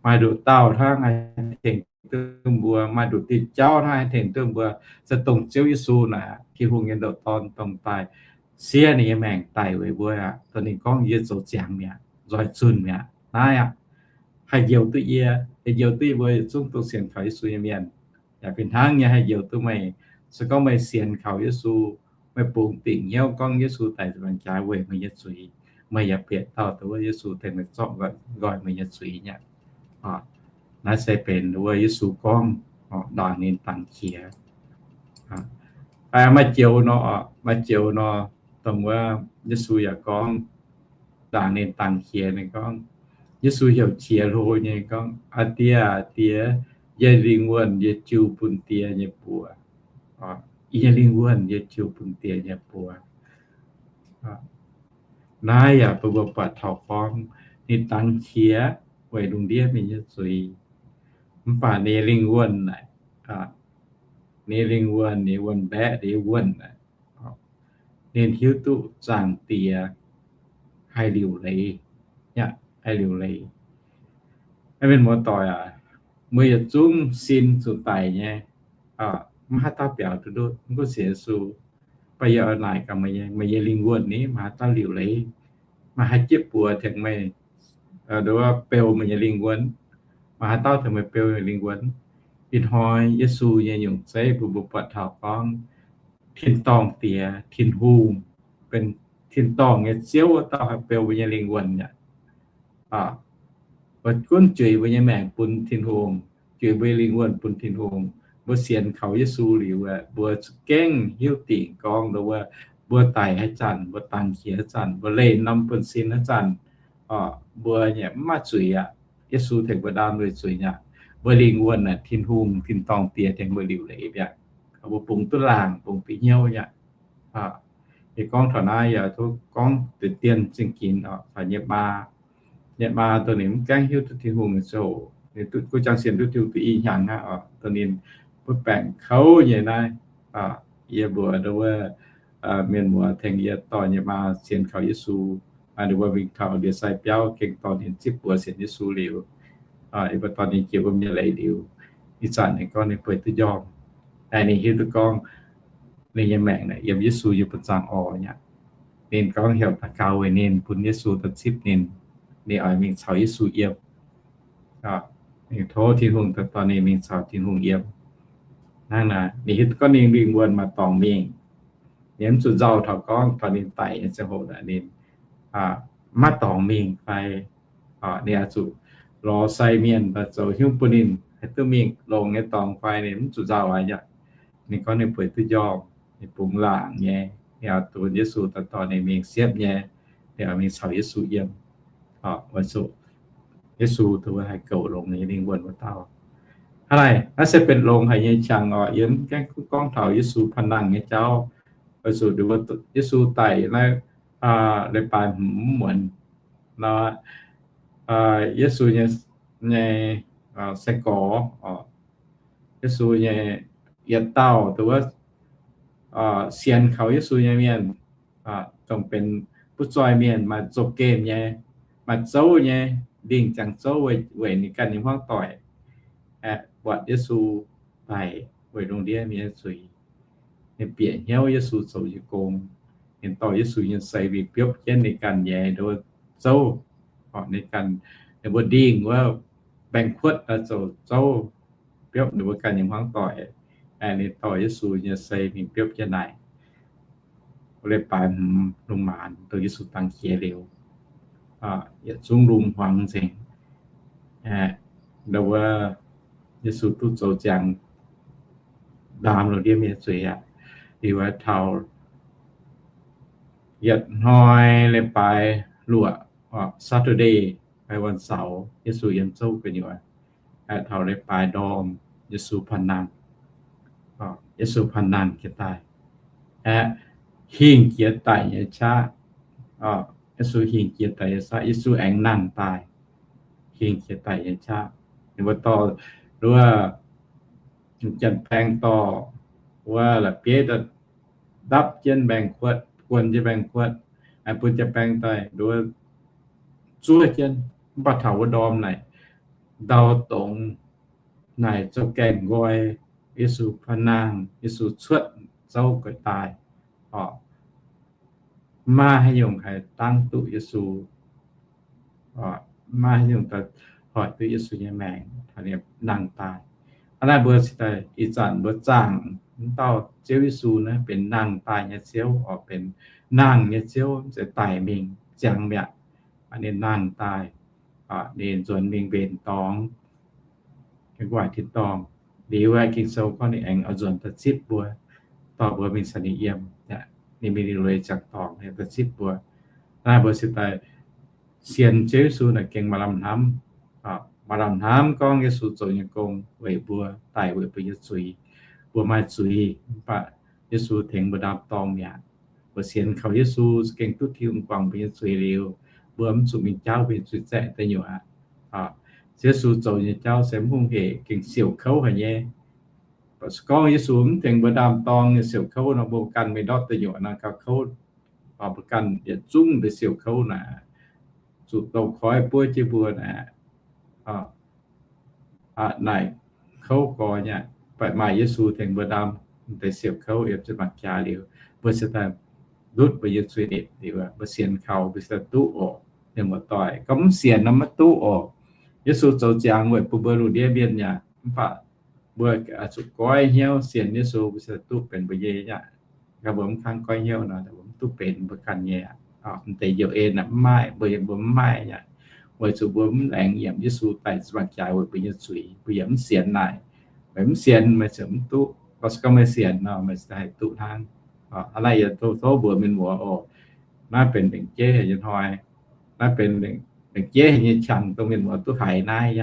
Maaih nduqc dauh hnangv haih tengx duqv mbuo, maaih nduqc diuh jauv hnangv haih tengx duqv mbuo, se dongh Ziouv Yesu naaic, Tin-Hungh nyei ndoqc Dorn dongh daaih siev ninh nyei maengc daic weic mbuo aqv. Dongh ninh gorngv, Yie zoux ziangx mi'aqv, nzoih zunh mi'aqv. Naaiv aqv, haih njoux duqv yie, haih njoux duqv yie mbuo yietc zungv dongh sienx kaux Yesu nyei mienh. Yaac fih hnangv nyei haih njoux duqv meih. Se gorngv meih sienx kaux Yesu, meih bungx dingc hnyouv gorngv Yesu daic ziepc luoqc jaax weic meih nyei zuiz, meih yaac bieqc dauh dongh wuov Yesu tengx meih zorqv nqoi, nqoi meih nyei zuiz nyei aqv. Naaiv se benx wuov Yesu gorngv, ndaangc ninh dangx qiex. Maaih joux nor, maaih joux nor, dongh wuov Yesu yaac gorngv, ndaangc ninh dangx qiex, ninh gorngv, Yesu heuc qiex hlo nyei gorngv, Aa Die, Aa Die, yie lingh wuonh yie jiu bun Die nyei buoz. Yie lingh wuonh yie jiu bun Die nyei buoz. Naaiv yaac bun mbuo buatc taux gorngv ninh dangx qiex weic lungh ndiev mienh nyei zuiz. Mv baac ninh lingh wuonh naaic, ninh lingh wuonh, ninh wuonh mbaeqc, ninh wuonh naaic, ninh hiuv duqv Zaangc Diex haih liuc leiz, haih liuc leiz. Mienh muoz-doic aac, meih yietc zungv sin zuqc daic nyei, maiv haaix dauh biaux duqv ndutv, mv gunv sienx Yesu. Mv baac yie oix naaic gaax meih nyei, meih nyei lingh wuonh ni maiv haaix dauh liuc leiz. Maiv haaix jieqv buoz tengx meih, nduov beu meih nyei lingh wuonh. Maiv haaix dauh tengx meih beu meih lingh wuonh. Ih hnoi Yesu nyei nyungc zeiv bun mbuo buatc taux gorngv tin-dorngh Diex, Tin-Hungh, benx tin-dorngh nyei Ziouv wuov dauh haih beu mbuo nyei lingh wuonh aqv. Mbuo gunv juix mbuo nyei maengc bun Tin-Hungh, juix mbuo nyei lingh wuonh bun Tin-Hungh. Mbuo sienx kaux Yesu liuz, mbuo za'gengh hiuv dingc gorngv nduov, mbuo daic haaix zanc, mbuo dangx qiex haaix zanc, mbuo leih norm buonv-sin haaix zanc, mbuo yaac mv maaih zuiz aqv. Yesu tengx mbuo ndaam weic zuiz aqv. Mbuo lingh wuonh aeqv, Tin-Hungh, tin-dorngh Diex tengx mbuo liuc leiz mi'aqv. Mbuo bungx duqv laangc, bungx bieqc hnyouv mi'aqv. Yie gorngv taux naaiv yaac tov gorngv deix dien zingh ginx oc, taux nyei maa, nyei maa dongh ninh mv gaengh hiuv duqv Tin-Hungh nyei ziangh hoc, ninh duqv guv jang sienx duqv Tin-Hungh duqv i hnyangx aqv oc, dongh ninh mbuo baengc kouv nyei naaiv. Yie mbuox nduov wuov mienh muoz tengx yie dorh nyei maa sienx kaux Yesu, ninh mbuo mingh taux ndie-sai biauv gengh dorh ninh zipv buoz sienx Yesu liuz, yie mbuo dorh ninh jiex wuom nyei leiz liuz, ih zanc ninh gorngv ninh bueix duqv njormh. Ninh hiuv duqv gorngv ninh nyei maengc naaic yiem Yesu nyei buonv-zaangc orx mi'aqv. Ninh gorngv heuc daux gaux weic ninh, bun Yesu daaih zipv ninh. Ninh oix mingh caux Yesu yiem. Ninh tov Tin-Hungh daaih dorh ninh mingh caux Tin-Hungh yiem. Hnangv naaic ninh hiuv duqv gorngv ninh lingh wuonh maaih dorngx mingh. Ninh mv zuqc nzauh taux gorngv taux ninh daic nyei ziangh hoc naaic ninh maiv dorngx mingh fai ninh oix zuqc lorz sai mienh daaih zoux hnyouv bun ninh haih duqv mingh longx nyei dorngx fai, ninh mv zuqc nzauh aqv. Ninh gorngv ninh bueix duqv njormh, ninh bungx laangc nyei, ninh oix duqv Yesu daaih dorh ninh mingh siepv nyei, ninh oix mingh caux Yesu yiem. Oix zuqc Yesu dongh haih goux longx ninh nyei lingh wuonh wuov dauh. Hnangv naaic, naaiv se benx longx haic nyei qangx oc. Yie mv gaengh gorngv taux Yesu panh nangh nyei jauv. Oix zuqc Yesu daic naaiv leiz-baaix hmz muonz nor, Yesu nyei, nyei sai-gorx, Yesu nyei yietc dauh dongh wuov sienx kaux Yesu nyei mienh, dongh benx butv-zoih mienh, maaih zouv-gemh nyei, maaih zouv nyei, ndingh ziangx zouv weic ninh ganh nyei hmuangv doic, aeqv, buatc Yesu daic weic lungh ndiev mienh nyei zuiz. Ninh bieqc hnyouv Yesu zoux nyei gong. Ninh dorh Yesu nyei sei mingh biopv jienv ninh ganh nyei nduov zouv. Ninh ganh, ninh mbuo ndingh wuov banquet zoux zouv, biopv ninh mbuo ganh nyei hmuangv doic. Ninh dorh Yesu nyei sei mingh biopv jienv naaic. Leiz-baaix hmz lungh maanz dongh Yesu dangx qiex liuz, yietc zungv lungh hmuangx nzengc. Nduov wuov, Yesu duqv zoux ziangx ndaam lungh ndiev mienh nyei zuiz aqv. Liuz taux yietc hnoi leiz-baaix luoqc, Saturday fai วันเสาร์, Yesu yiem zouv gu'nyuoz. Aeqv, taux leiz-baaix ndorm, Yesu panh nangh. Yesu panh nangh jiex daaih, aeqv, hingh jiex daic nyei qaqv. Yesu hingh jiex daic nyei qaqv, Yesu aengx nangh daaih, hingh jiex daic nyei qaqv. Ninh mbuo dorh nduov janx-baeng dorh wuov la'bieiv dapv jienv mbaengx-kuotv, guon jienv mbaengx-kuotv, bun janx-baeng daaih nduov zuov jienv. Mv baac taux wuov ndorm naaic, ndau dongz naaic zoux gaengh nqoi, Yesu panh nangh, Yesu cuotv zouv guaix daaih oc. Maiv maaih haaix nyungc haih dangv duqv Yesu. Maiv maaih haaix nyungc daaih hoic duqv Yesu nyei maengc, nangh daaih. Hnangv naaiv mbuo ih zanc mbuo zaangc mv dauh Ziouv Yesu naaiv benx nangh daaih nyei Ziouv, oc, benx nangh nyei Ziouv, mv zeiz daic mingh ziangx mi'aqv. Ninh nangh daaih, ninh nzuonx mingh mbenc dorngx, guaaic tin-dorngh. Liuz aeqv, Ging-Sou gorngv ninh aengx oix nzuonx daaih zipv mbuo, dorh mbuo mingh caux ninh yiem. Ninh mingh liuz ziangx dorngx, ninh daaih zipv mbuo. Naaiv mbuo se daaih sienx Ziouv Yesu naaic gengh maaih lamh hnamv. Maaih lamh hnamv gorngv Yesu zoux nyei gong weic mbuo, daic weic mbuo nyei zuiz. Mbuo maaih zuiz, mv baac Yesu tengx mbuo ndaam-dorng mi'aqv. Mbuo sienx kaux Yesu, gengh duqv Tin-Hungh guangc mbuo nyei zuiz liuz, mbuo mv zuqc mingh jaauv mbuo nyei zuiz zaeqv da'nyuoqc aqv. Yesu zoux nyei jauv se mv hungh hec, gengh siouc kouv haic nyei. Mv baac se gorngv Yesu mv tengx mbuo ndaam-dorng nyei siouc kouv nor, mbuo ganh mingh ndortv da'nyuoqc nor gauh kouv. Mbuo ganh yietc zungv deix siouc kouv naaic, zuqc douz-koiv buov jienv mbuo naaic, naaic kouv gorx nyei. Mv baac maaih Yesu tengx mbuo ndaam deix siouc kouv yiem ziepc nzaangc jaax liuz, mbuo se daaih ndutv mbuo nyei zuiz nitv liuz, mbuo sienx kaux mbuo se daaih duqv oc. Mienh muoz-doic, gorngv mv sienx nor maiv duqv oc. Yesu zoux ziangx weic bun mbuo lungh ndiev mienh yaac, mv baac mbuo zuqc goiv hnyouv sienx Yesu, mbuo se duqv benx mbuo nyei aqv. Mbuo mv kangv goiv hnyouv nor, mbuo mv duqv benx mbuo ganh nyei aqv. Mv deix njoux en mv maaih, mbuo, mbuo mv maaih aqv, weic zuqc mbuo mv laengz yiem Yesu daic ziepc nzaangc jaax weic mbuo nyei zuiz, mbuo yaac mv sienx naaic. Meih mv sienx, meih ziouc mv duqv. Gorngv se gorngv meih sienx nor, meih ziouc haih duqv hnangv. Hnangv naaiv yie tov mbuox mienh muoz oc, naaiv benx lengc jeiv haic nyei hnoi. Naaiv benx lengc jeiv haic nyei qangx dongh mienh muoz duqv haiz naaiv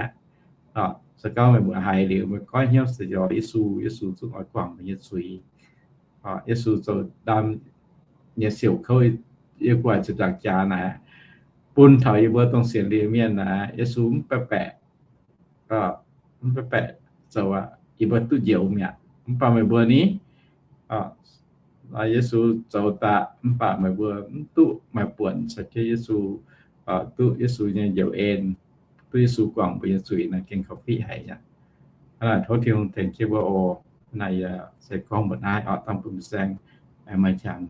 aqv. Se gorngv meih mbuo haiz liuz, meih goiv hnyouv se lorz Yesu, Yesu zungv oix guangc meih nyei zuiz. Yesu zoux ndaam nyei siouc kouv, yiem guaaic ziepc nzaangc jaax naaic, bun taux yie mbuo dongh sienx liuz mienh naaic, Yesu mv baeqc baeqc, mv baeqc baeqc zoux aqv, yie mbuo duqv njoux mi'aqv. Mv baac meih mbuo ni, Yesu zoux daaih mv baac meih mbuo mv duqv maaih buonc caux jienv Yesu, duqv Yesu nyei njoux en, duqv Yesu guangc mbuo nyei zuiz naaic gengh kaux fiqv haic aqv. Hnangv naaic tov Tin-Hungh tengx jienv mbuo oc. Naaiv yie se gorngv mbuox naaiv oc, dangh bun saeng, maaih qangx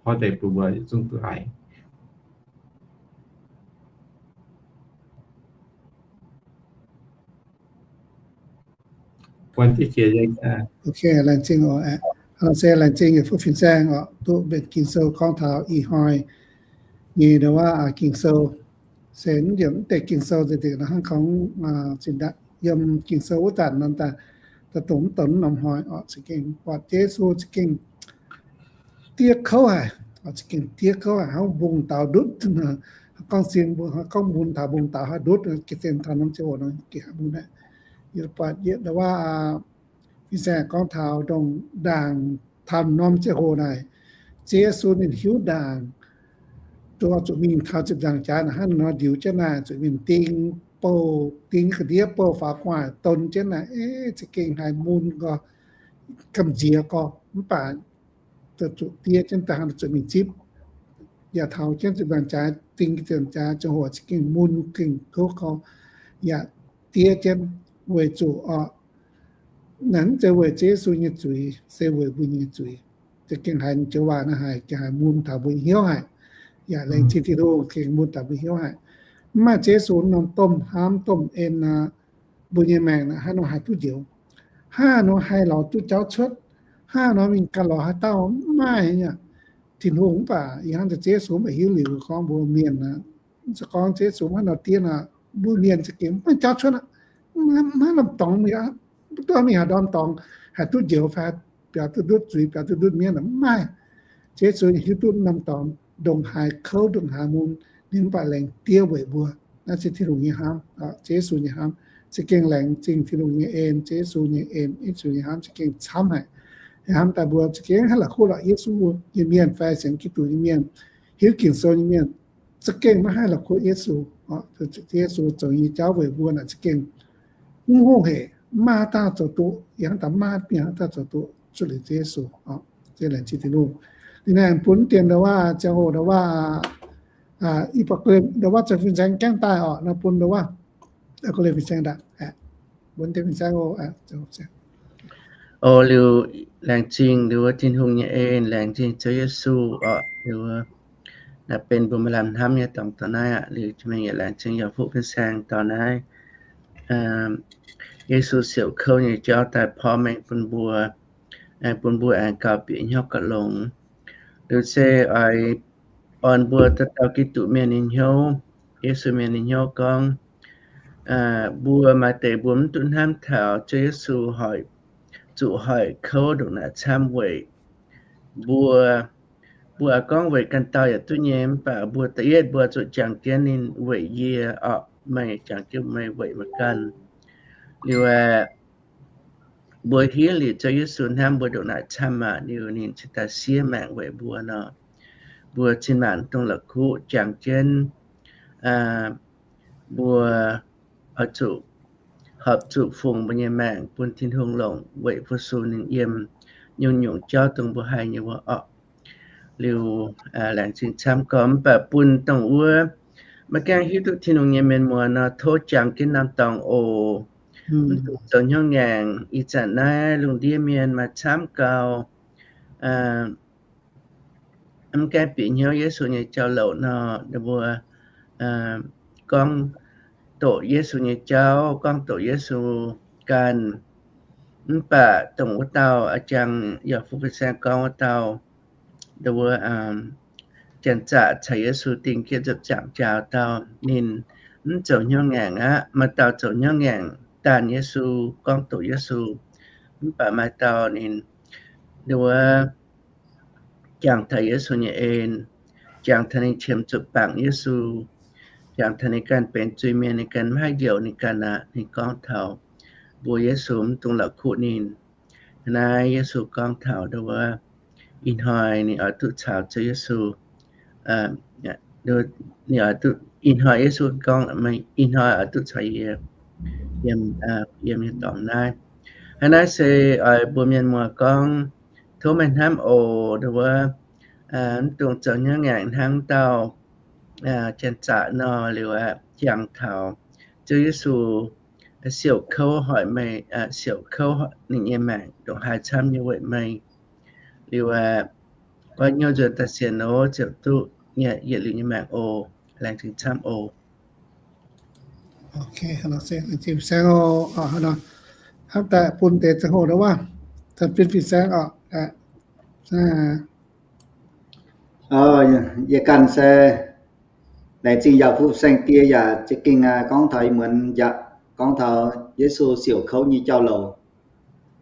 porv deix bun mbuo yietc zungv duqv haiz. Buonv jienv jiex nyei. Ok, laengz zingh oc. Se laengz zingh yietc fuqv fin-saeng oc, duqv mbenc Ging-Sou gorngv taux ih hnoi nyei ndau wuov Ging-Sou. Se mv nzunc mv deix Ging-Sou zinh nzunc hnangv kungx zinh ndaangc yiem Ging-Sou wuov zanc nor, daaih dongh mv donx mv norm hnoi oc, za'gengh buatc Yesu za'gengh diev kouv haic, za'gengh diev kouv haic, hnangv mbungv daaux ndutv. Gorngv sin mbuo gorngv mun taux mbungv daaux haih ndutv, gengh taux norm ziangh hoc nor gengh haiz mun aqv. Yie buatc ndau wuov fin-saeng gorngv taux ndongc ndaangc taux norm ziangh hoc naaic, Ziouv Yesu ninh hiuv ndaangc, dongh zuqc mingh taux ziepc nzaangc jaax naaic hnangv nor ndiux jienv naaic, zuqc mingh ding bouh, ding ga'ndiev bouh faaux gu'nguaaic don jienv naaic, za'gengh haiz mun gorx, gamh nziex gorx, mv baac zuqc diev jienv daaih hnangv zuqc mingh zipv. Yaac taux jienv ziepc nzaangc jaax, ding ziepc nzaangc jaax ziangh hoc za'gengh mun gengh kouv gorx, yaac diev jienv weic zuqc oc, naaiv mv zeiz weic Ziouv Yesu nyei zuiz, se weic mbuo nyei zuiz. Za'gengh haiz joux waac naaiv haiz gengh haiz mun taux mbuo hnyouv haic. Yaac laengz zingh Tin-Hungh gengh mun taux mbuo hnyouv haic. Mv maaih Ziouv Yesu norm domh hnamv domh en, mbuo nyei maengc naaiv haaix nor haih duqv njoux, haaix nor haih lorz duqv jauv cuotv, haaix nor mingh ganh lorz haaix dauh mv maaih aqv. Tin-Hungh mv baac ih hnangv Ziouv Yesu mv baac hiuv liuz gorngv mbuo mienh aqv, se gorngv Ziouv Yesu mv haaix nor diev nor, mbuo mienh za'gengh mv maaih jauv cuotv aqv. Mv maaih norm dorngx mingh, duqv mingh haaix norm dorngx haih duqv njoux fai biaux duqv ndutv zuiz, biaux duqv ndutv mienv, mv maaih. Ziouv Yesu hiuv duqv norm dorngx, ndongc haaix kouv, ndongc haaix mun, ninh mv baac laengz diev weic mbuo. Naaiv se Tin-Hungh nyei hnamv, Ziouv Yesu nyei hnamv. Za'gengh laengz zingh Tin-Hungh nyei en, Ziouv Yesu nyei en, Yesu nyei hnamv za'gengh camv haic. Hnamv daaih mbuo za'gengh haih la'kuqv lorz Yesu nyei mienh fai sienx Giduc nyei mienh, hiuv Ging-Sou nyei mienh, za'gengh maiv haih la'kuqv Yesu. Yesu zoux nyei jauv weic mbuo naaic za'gengh mv hungh hec, mv maaih haaix dauh zoux duqv, yaac hnangv daaih maiv maaih haaix dauh zoux duqv cuotv liuz Ziouv Yesu. Laengz zingh Tin-Hungh. Liuz naaiv bun dien ndau wuov ziangh hoc ndau wuov, i baac ndau wuov zoux fin-saeng gaengh daaih oc, nor bun ndau wuov, fin-saeng daaih, bun dien fin-saeng oc. O liuz, laengz zingh liuz wuov Tin-Hungh nyei en, laengz zingh Ziouv Yesu orqc. Liuz wuov naaiv benx mbuo maaih lamh hnamv nyei dorngx dorngx naaiv aqv. Liuz jiex mingh yaac laengz zingh yaac fuqv fin-saeng dorh naaiv Yesu siouc kouv nyei jauv daaih porv mengh bun mbuo, bun mbuo aengx gauh bieqc hnyouv gauh longx. Liuz se oix orn mbuo dauh dauh Giduc mienh nyei hnyouv, Yesu mienh nyei hnyouv gorngv, mbuo maaih deix mbuo mv duqv hnamv taux Ziouv Yesu hoic, zuqc hoic kouv ndongc naaic camv weic mbuo, mbuo oix gorngv weic ganh dauh yaac duqv nyei, mv baac mbuo da'yietv mbuo zuqc jangx jienv ninh weic yie orqc, meih jangx jienv meih weic meih ganh. Liuz aeqv, mbuo hiuv liuz Ziouv Yesu hnamv mbuo ndongc naaic camv aqv, liuz ninh cingx daaih siev maengc weic mbuo nor, mbuo cin-maanc dongh la'kuqv jangx jienv, mbuo oix zuqc horpc zuqc fungx mbuo nyei maengc bun Tin-Hungh longc weic fu-sux ninh yiem nyungc-nyungc jauv dongh mbuo haih nyei wuov orqc. Liuz laengz zingh camv gorngv, mv baac bun dongh wuov maiv gaengh hiuv duqv Tin-Hungh nyei mienh muoz nor, tov jangx jienv norm dorngx oc. Mv dungx zoux hnyouv ngaengc. Ih zanc naaiv lungh ndiev mienh maaih camv gau, mv gaengh bieqc hnyouv Yesu nyei jauv-louc nor, ninh mbuo gorngv doqc Yesu nyei jauv, gorngv doqc Yesu ganh. Mv baac dongh wuov dauh a'jang yaac fuqv fin-saeng gorngv wuov dauh, ndongc wuov janx-zaqc caux Yesu dingh jienv nzipc zaangc jaaux dauh, ninh mv zoux hnyouv ngaengc aqv. Maaih dauh zoux hnyouv ngaengc daanh Yesu, gorngv doqc Yesu. Mv baac maaih dauh ninh ndongc wuov jangx taux Yesu nyei en, jangx taux ninh qiemx zuqc bangc Yesu, jangx taux ninh ganh benx zuiz-mienh, ninh ganh maiv haih njoux ninh ganh aqv. Ninh gorngv taux mbuox Yesu mv dungx la'kuqv ninh. Naaiv Yesu gorngv taux ndongc wuov ih hnoi ninh oix duqv caux Ziouv Yesu, ninh oix duqv, ih hnoi Yesu gorngv, ih hnoi oix duqv caux yie yiem, yiem nyei dorngx naaiv. Hnangv naaiv se oix mbuox mienh muoz gorngv, tov meih hnamv oc, ndongc wuov mv dungx zoux hnyouv ngaengc hnangv dauh janx-zaqc nor. Liuz aqv, jangx taux Ziouv Yesu siouc kouv hoic meih, siouc kouv ninh nyei maengc ndongc haaix camv nyei weic meih. Liuz aqv, oix hnyouv nzuonx daaih sienx nor ziouc duqv yietc liuz nyei maengc oc. Laengz zingh camv oc. Ok, laengz zingh fin-saeng oc. Hnangv daaih bun deix ziangh hoc wuov, fin-saeng oc. Yie ganh se laengz zingh yaac fuqv fin-saeng die yaac za'gengh gorngv taux ih muonz yaac gorngv taux Yesu siouc kouv nyei jauv-louc.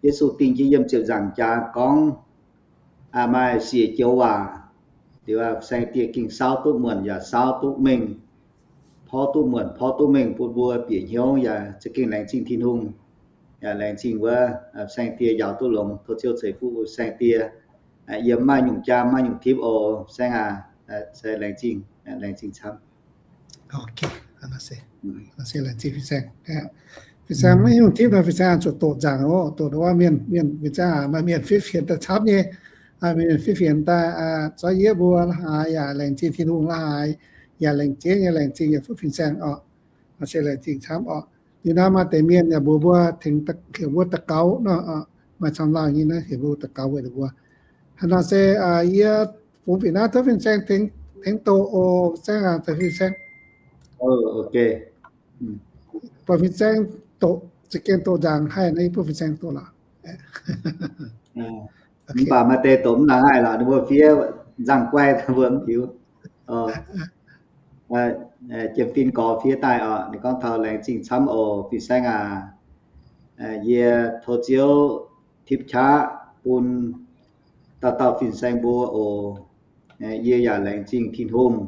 Yesu dingh jienv yiem ziepc nzaangc jaax gorngv maaih siec joux waac, liuz fin-saeng die gengh saauv duqv muonc yaac saauv duqv mengh, porv duqv muonc porv duqv mengh bun mbuo bieqc hnyouv yaac za'gengh laengz zingh Tin-Hungh. Yaac laengz zingh wuov fin-saeng die njaaux duqv longx. Tov Ziouv ceix fuqv fin-saeng die. Yie mv maaih nyungc jaa mv maaih nyungc tipv oc, fin-saeng aac. Se laengz zingh, laengz zingh camv. Ok, laengz zingh fin-saeng. Fin-saeng maiv nyungc tipv nor, fin-saeng zuqc doqc nzaangc oc. Doqc wuov mienh, mienh, fin-saeng maaih mienh fiev fienx daaih camv nyei. Mienh fiev fienx daaih zorqv yie mbuo la'haaix yaac laengz zingh Tin-Hungh la'haaix, yaac laengz zingh nyei, laengz zingh yaac fuqv fin-saeng oc. Se laengz zingh camv oc. Liuz naaiv maaih deix mienh yaac mbuox mbuo tengx heuc mbuo daux gaux nor, maaih camv lauh nyei naaiv heuc mbuo daux gaux weic ninh mbuo. Hnangv nor se yie fungx bieqc naaiv tov fin-saeng tengx doqc oc, fin-saeng aac, fin-saeng. Buatc fin-saeng doqc, za'gengh doqc nzaangc haih naaiv, bun fin-saeng doqc lorqc. Mv baac maaih deix doqc mv nangc haih lorqc, ninh mbuo fiev nzangc guaiv mbuo mv hiuv. Jiem fin gorx fiev daaih oc, ninh gorngv taux laengz zingh camv oc, fin-saeng aac. Yie tov Ziouv tipv qaqv bun dauh dauh fin-saeng mbuo oc. Yie yaac laengz zingh Tin-Hungh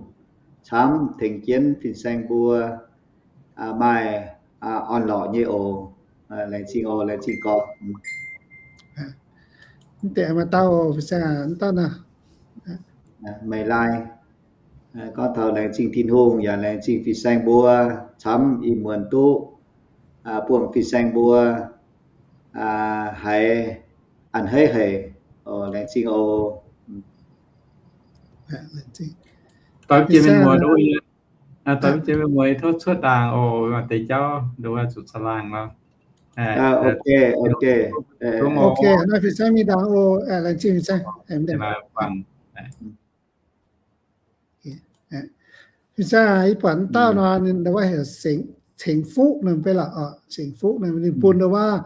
camv tengx jienv fin-saeng mbuo maaih orn-lorqc nyei oc. Laengz zingh oc, laengz zingh gorx. Mv deix maaih dauh fin-saeng aac, mv dauh naaic. Meih laai gorngv taux laengz zingh Tin-Hungh yaac laengz zingh fin-saeng mbuo camv ih muonz duqv buangh fin-saeng mbuo haiz a'hneiv haic. Laengz zingh oc. Dorh jiex mienh muoz, dorh jiex mienh muoz tov cuotv ndaangc oc. Maaih deix jauv nduov zuqc caangh laangh nor. Ok, ok. Ok, naaiv fin-saeng mingh ndaangc oc. Laengz zingh fin-saeng. Fin-saeng, yie buatc wuov dauh nor, ninh ndau wuov heuc Ceng Fuqv nor, mv baac lorqc, Ceng Fuqv nor ninh bun ndau wuov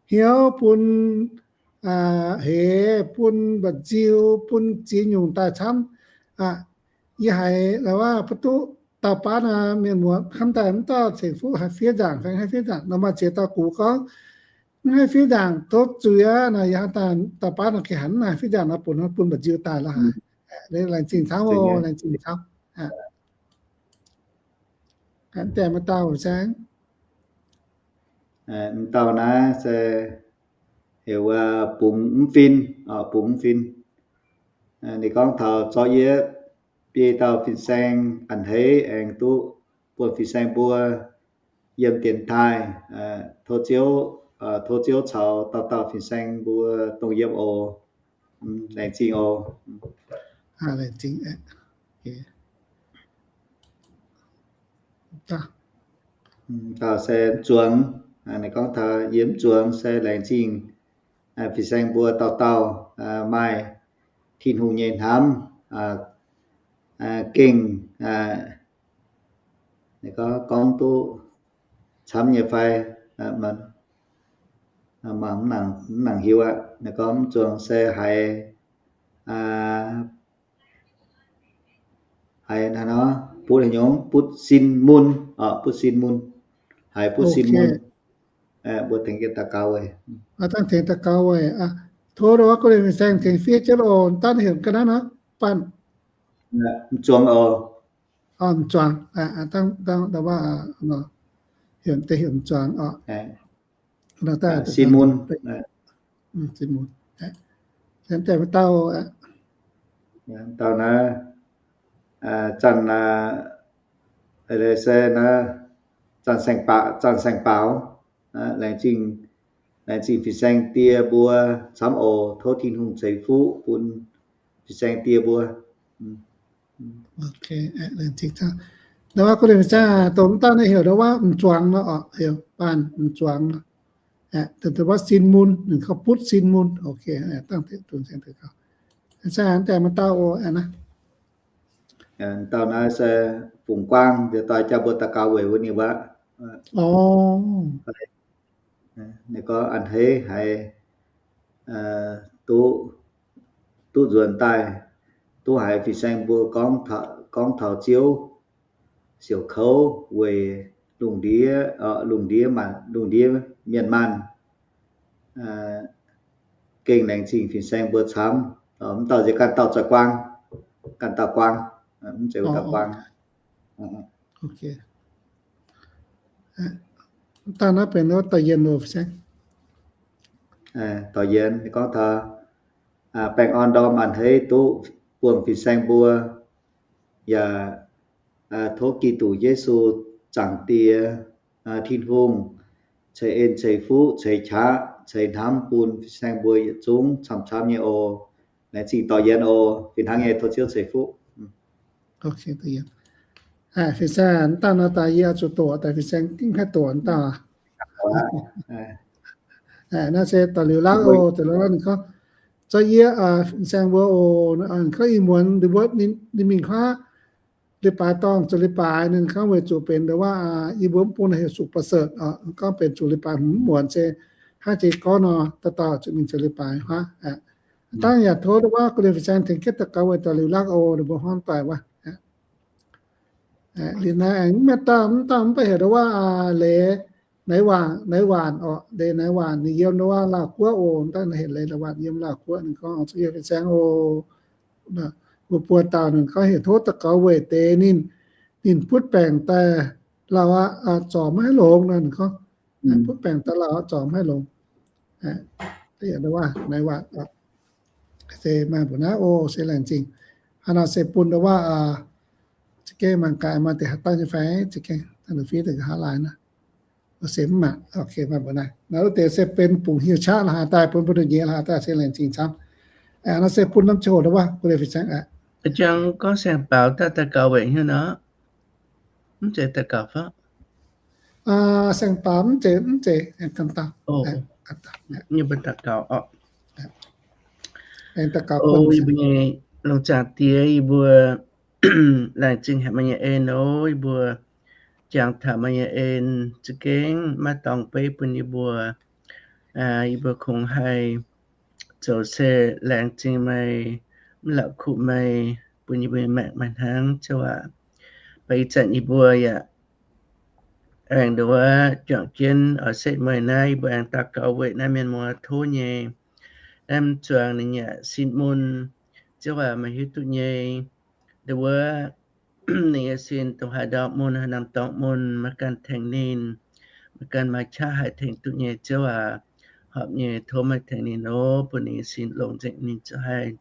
hnyouv, bun heix, bun mba'nziu, bun ziex nyungc daaih camv. Yie haiz ndau wuov mv duqv dauh baav nor, mienh muoz hnamv daaih wuov dauh Ceng Fuqv haih fiev nzaangc, fai haih fiev nzaangc nor, maaih ziex dauh gux gorngv mv haih fiev nzaangc tov zuiz aqv nor, yie hnamv daaih dauh baav nor gengh hanc mv haih fiev nzaangc nor, bun, bun mba'nziu daaih lorqc. Laengz zingh camv oc, laengz zingh camv. Deix maaih dauh saeng, dauh naaiv se heuc Bungx Mv Fin, Bungx Mv Fin. Ninh gorngv taux zorqv yie biei dauh fin-saeng a'hneiv aengx duqv buangh fin-saeng mbuo yiem dienx taaih, tov Ziouv, tov Ziouv caux dauh dauh fin-saeng mbuo dongh yiem oc. Laengz zingh oc. Dauh se mv zuangx, ninh gorngv taux yie mv zuangx se laengz zingh fin-saeng mbuo dauh dauh maaih Tin-Hungh nyei hnamv, gengh, gorngv duqv camv nyei fai, mv nangc hiuv aqv. Ninh gorngv mv zuangx se haiz, haiz naaiv nor, butv haaix nyungc, butv sin mun, butv sin mun, haiz butv sin mun. Mbuo tengx jienv daux gaux weic. Dangh tengx daux gaux weic. Tov wuov guv leiz fin-saeng tengx fiev jienv oc. Dangh heuc ga'naaiv nor, Banh. Mv zuangx oc. Mv zuangx. Dangh, dangh, dangh, heuc deix heuc mv zuangx oc. Sin mun. Sin mun. Deix maaih dauh, dauh naaiv, Zanh, se naaiv, Zanh Saeng Baaux, Zanh Saeng Baaux. Laengz zingh, laengz zingh fin-saeng die mbuo camv oc. Tov Tin-Hungh ceix fuqv bun fin-saeng die mbuo. Ndau wuov guv leiz fin-saeng, dongh wuov dauh naaiv heuc ndau wuov mv zuangx nor oc, heuc Banh mv zuangx nor. Dongh wuov sin mun, ninh gorngv butv sin mun. Ok, dangh deix dongh saeng deix gauh. Fin-saeng deix maaih dauh oc. Dauh naaiv se Fungx Guaang, nziex doix jaa mbuo daux gaux weic wuov ninh wuov. Ninh gorngv a'hneiv haiz duqv, duqv nzuonx daaih, duqv haiz fin-saeng mbuo gorngv taux Ziouv siouc kouv weic lungh ndiev, lungh ndiev maanc, lungh ndiev mienh maanh. Gengh laengz zingh fin-saeng mbuo camv. Mv dauh nziex ganh dauh zoih guaang, ganh dauh guaang, mv zeiz wuov dauh guaang. Dauh naaiv benx wuov dauh yien oc. Dauh yien gorngv taux baengh orn ndorm a'hneiv duqv buangh fin-saeng mbuo, yaac tov Giduc Yesu, Zaangc Diex, Tin-Hungh, ceix en ceix fuqv ceix qaqv ceix hnamv bun fin-saeng mbuo yietc zungv camv-camv nyei oc. Laengz zingh dorh yien oc. Fih hnangv nyei, tov Ziouv ceix fuqv. Fin-saeng dangh nor daaih yie oix zuqc doqc daaih, fin-saeng gengh haih doqc daaih. Naaiv se dorh liuz lakv oc, dorh liuz lakv ninh gorngv, zorqv yie, fin-saeng mbuo oc, gorngv ih muonz ninh mbuo, ninh mingh huaav leiz-baaix dorngh zuqc leiz-baaix, ninh gorngv weic zuqc benx ndau wuov, yie mbuo mv bung naaiv heuc zuqc ประเสริฐ oc, gorngv benx zuqc leiz-baaix hmz muonz se hnangv jiex gorngv nor, dauh dauh zuqc mingh zuqc leiz-baaix huaav. Dangh yaac tov ndau wuov guv leiz fin-saeng tengx jienv daux gaux weic dorh liuz lakv oc, ninh mbuo hnamv doic wuov. Liuz naaiv aengx mv maaih dauh, mv dauh mv baac heuc ndau wuov Leiz Naiv Waanc, Naiv Waanc oc, Leiz Naiv Waanc, ninh yiem ndau wuov Laauh Guoqv oc. Dangh heuc Leiz Naiv Waanc yiem Laauh Guoqv, ninh gorngv zuqc yie fin-saeng oc, mbuo buo dauh ninh gorngv heuc tov daux gaux weic deix ninh, ninh butv baengc daaih lauh aqv, zorc maiv haih longx nor, ninh gorngv butv baengc daaih lauh aqv, zorc maiv haih longx. Ndau wuov Naiv Waanc se maaih mbuoqc naaiv oc, se laengz zingh. Hnangv nor se bun ndau wuov, za'gengh mangc gaax maaih deix haaix dauh nyei fai, za'gengh dangh fiev deix nqa'haav laaix nor. Se mv maaih, ok, maaih mbuoqc naaiv. Naaiv wuov deix se benx bungx hnyouv qaqv la'haaix daaih, bun mbuo nduqc nyei la'haaix daaih se laengz zingh camv. Naaiv se bun norm ziangh hoc ndau wuov guv leiz fin-saeng aqv. Jang gorngv saeng-baaux daaih daux gaux weic hnyouv nor, mv zeiz daux gaux fai? Saeng-baaux mv zeiz, mv zeiz, aengx ganh dauh. Yie mbuo daux gaux oc. Aengx daux gaux. O yie mbuo nyei lungh zaangc Diex, yie mbuo laengz zingh haic meih nyei en oc. Yie mbuo jangx taux meih nyei en za'gengh maiv dorngx beiv bun yie mbuo. Yie mbuo kungx haih zoux se laengz zingh meih, mv la'kuqv meih, bun yie mbuo nyei maengc maaih hnangv, Ziouv aac. Baac ih zanc yie mbuo yaac aengx nduov juangc jienv oix setv meih naaiv, yie mbuo aengx daux gaux weic naaiv mienh muoz tov nyei. Naaiv mv zuangx ninh yaac sin mun, Ziouv aac, meih hiuv duqv nyei. Nduov ninh nyei sin dongh haaix ndorm mun, haaix norm dorngx mun, meih ganh tengx ninh. Meih ganh maaih qaqv haih tengx duqv nyei, Ziouv aac. Horpc nyei tov meih tengx ninh oc, bun ninh nyei sin longx nzengc, ninh ziouc haih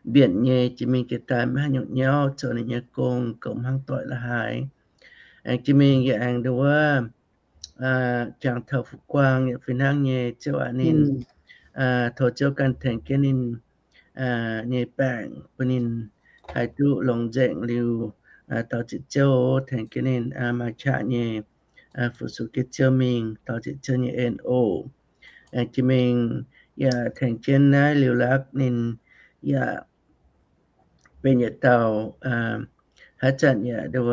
mbienc nyei jiex mingh jiex daaih maiv haaix nyungc nyauv, zoux ninh nyei gong goux hmuangv doic la'haaix. Aengx jiex mingh yaac aengx nduov wuov jangx taux Fu Guang yaac fih hnangv nyei, Ziouv aac, ninh tov Ziouv ganh tengx jienv ninh nyei baengc, bun ninh haih duqv longx nzengc liuz daux ziepc Ziouv, tengx jienv ninh maaih qaqv nyei fu-sux jienv Ziouv mingh, daux ziepc Ziouv nyei en oc. Aengx jiex mingh yaac tengx jienv naaiv Liuz Lakv ninh yaac benx yietc dauh haaix zanc yaac nduov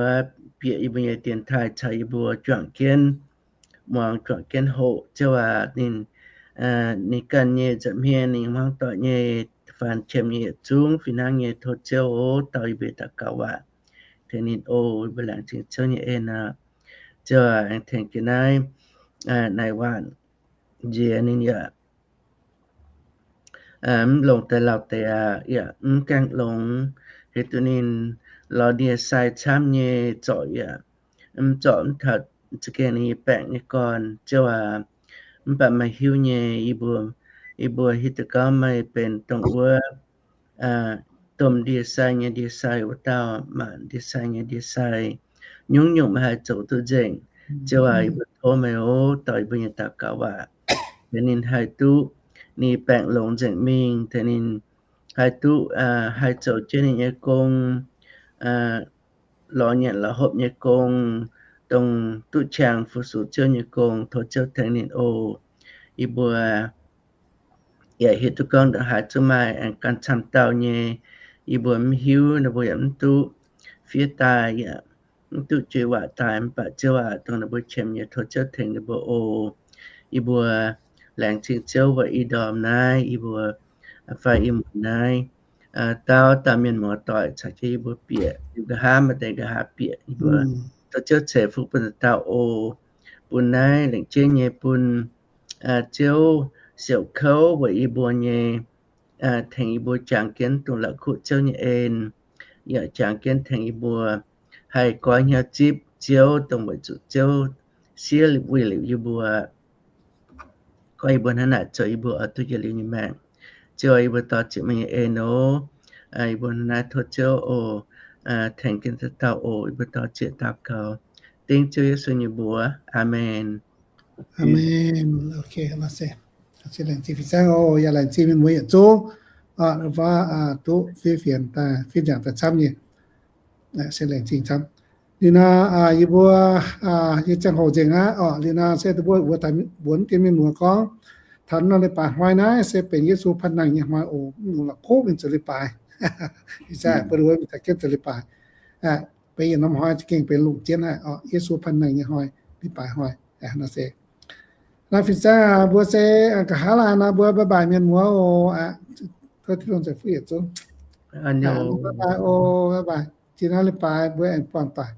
bieqc yie mbuo nyei dienx taaih caux yie mbuo juangc jienv muangx, juangc jienv hoqc, Ziouv aac. Ninh, ninh ganh nyei nza'hmien, ninh hmuangv doic nyei, faanh qiemx nyei yietc zungv fih hnangv nyei, tov Ziouv oc, dau yie mbuo daux gaux waac tengx ninh oc. Yie mbuo laengz zingh Ziouv nyei en aqv. Ziouv aac, aengx tengx jienv naaiv naaic waanc nziex ninh yaac mv longc deix lauh deix aqv, yaac mv gaengh longx, hiuv duqv ninh lorz ndie-sai camv nyei, zorc yaac mv zorc mv taux za'gengh ninh nyei baengc nyei gorn, Ziouv aac. Mv baac meih hiuv nyei, yie mbuo, yie mbuo hiuv duqv gorngv meih benx dongh wuov domh ndie-sai nyei ndie-sai, wuov dauh maanc ndie-sai nyei ndie-sai. Nyungc-nyungc meih haih zoux duqv nzengc. Ziouv aac, yie mbuo tov meih oc, dau yie mbuo nyei daux gaux waac, tengx ninh haih duqv ninh baengc longx nzengc mingh, tengx ninh haih duqv haih zoux jienv ninh nyei gong, lorz nyanc lorz hopv nyei gong, dongh duqv qangx fu-sux Ziouv nyei gong. Tov Ziouv tengx ninh oc. Yie mbuo yaac hiuv duqv gorngv ndongc haaix zungv maaih aengx ganh camv dauh nyei, yie mbuo mv hiuv, ninh mbuo yaac mv duqv fiev daaih, yaac mv duqv juix waac daaih. Mv baac Ziouv aac, dongh ninh mbuo qiemx nyei, tov Ziouv tengx ninh mbuo oc. Yie mbuo laengz zingh Ziouv weic ih ndorm naaiv yie mbuo fai ih muonz naaiv dauh dauh mienh muoz-doic caux jienv yie mbuo bieqc, yie mbuo nqa'haav maaih deix nqa'haav bieqc, yie mbuo tov Ziouv ceix fuqv bun dauh dauh oc. Bun naaiv lengc jeiv nyei bun Ziouv siouc kouv weic yie mbuo nyei, tengx yie mbuo jangx jienv dongh la'kuqv Ziouv nyei en, yaac jangx jienv tengx yie mbuo haih goiv hnyouv zipv Ziouv, dongh weic zuqc Ziouv siev wuic liuz yie mbuo. Gorngv yie mbuo hnangv naaic zoux, yie mbuo oix duqv yietc liuz nyei maengc. Ziouv, yie mbuo dor-ziec meih nyei en oc. Yie mbuo hnangv naaiv tov Ziouv oc, tengx jienv dauh dauh oc. Yie mbuo dor-ziec daux gaux dengv Ziouv Yesu nyei mbuox. Aamen. Aamen. Ok, se laengz zingh fin-saeng oc, yaac laengz zingh mienh muoz yietc zungv duqv fiev fienx daaih, fiev nzaangc daaih camv nyei. Se laengz zingh camv. Liuz nor, yie mbuo nyei ziangh hoc nzengc aqv oc. Liuz nor se mbuo mbuox dien mienh muoz gorngv, taux norm leiz-baaix hnoi naaiv se benx Yesu Panh Naang nyei hnoi oc. Mv longc la'kuqv mingh zoux leiz-baaix. Ih zanc bun wuov mingh taux jienv zoux leiz-baaix. Benx yietc norm hnoi za'gengh benx longc jienv haic oc, Yesu Panh Naang nyei hnoi, leiz-baaix hnoi. Nor se, nor fin-saeng mbuo se nqa'haav laanh nor mbuo bye bye mienh muoz oc. Bye bye oc, bye bye. Jiex naaiv leiz-baaix mbuo aengx buangh doic.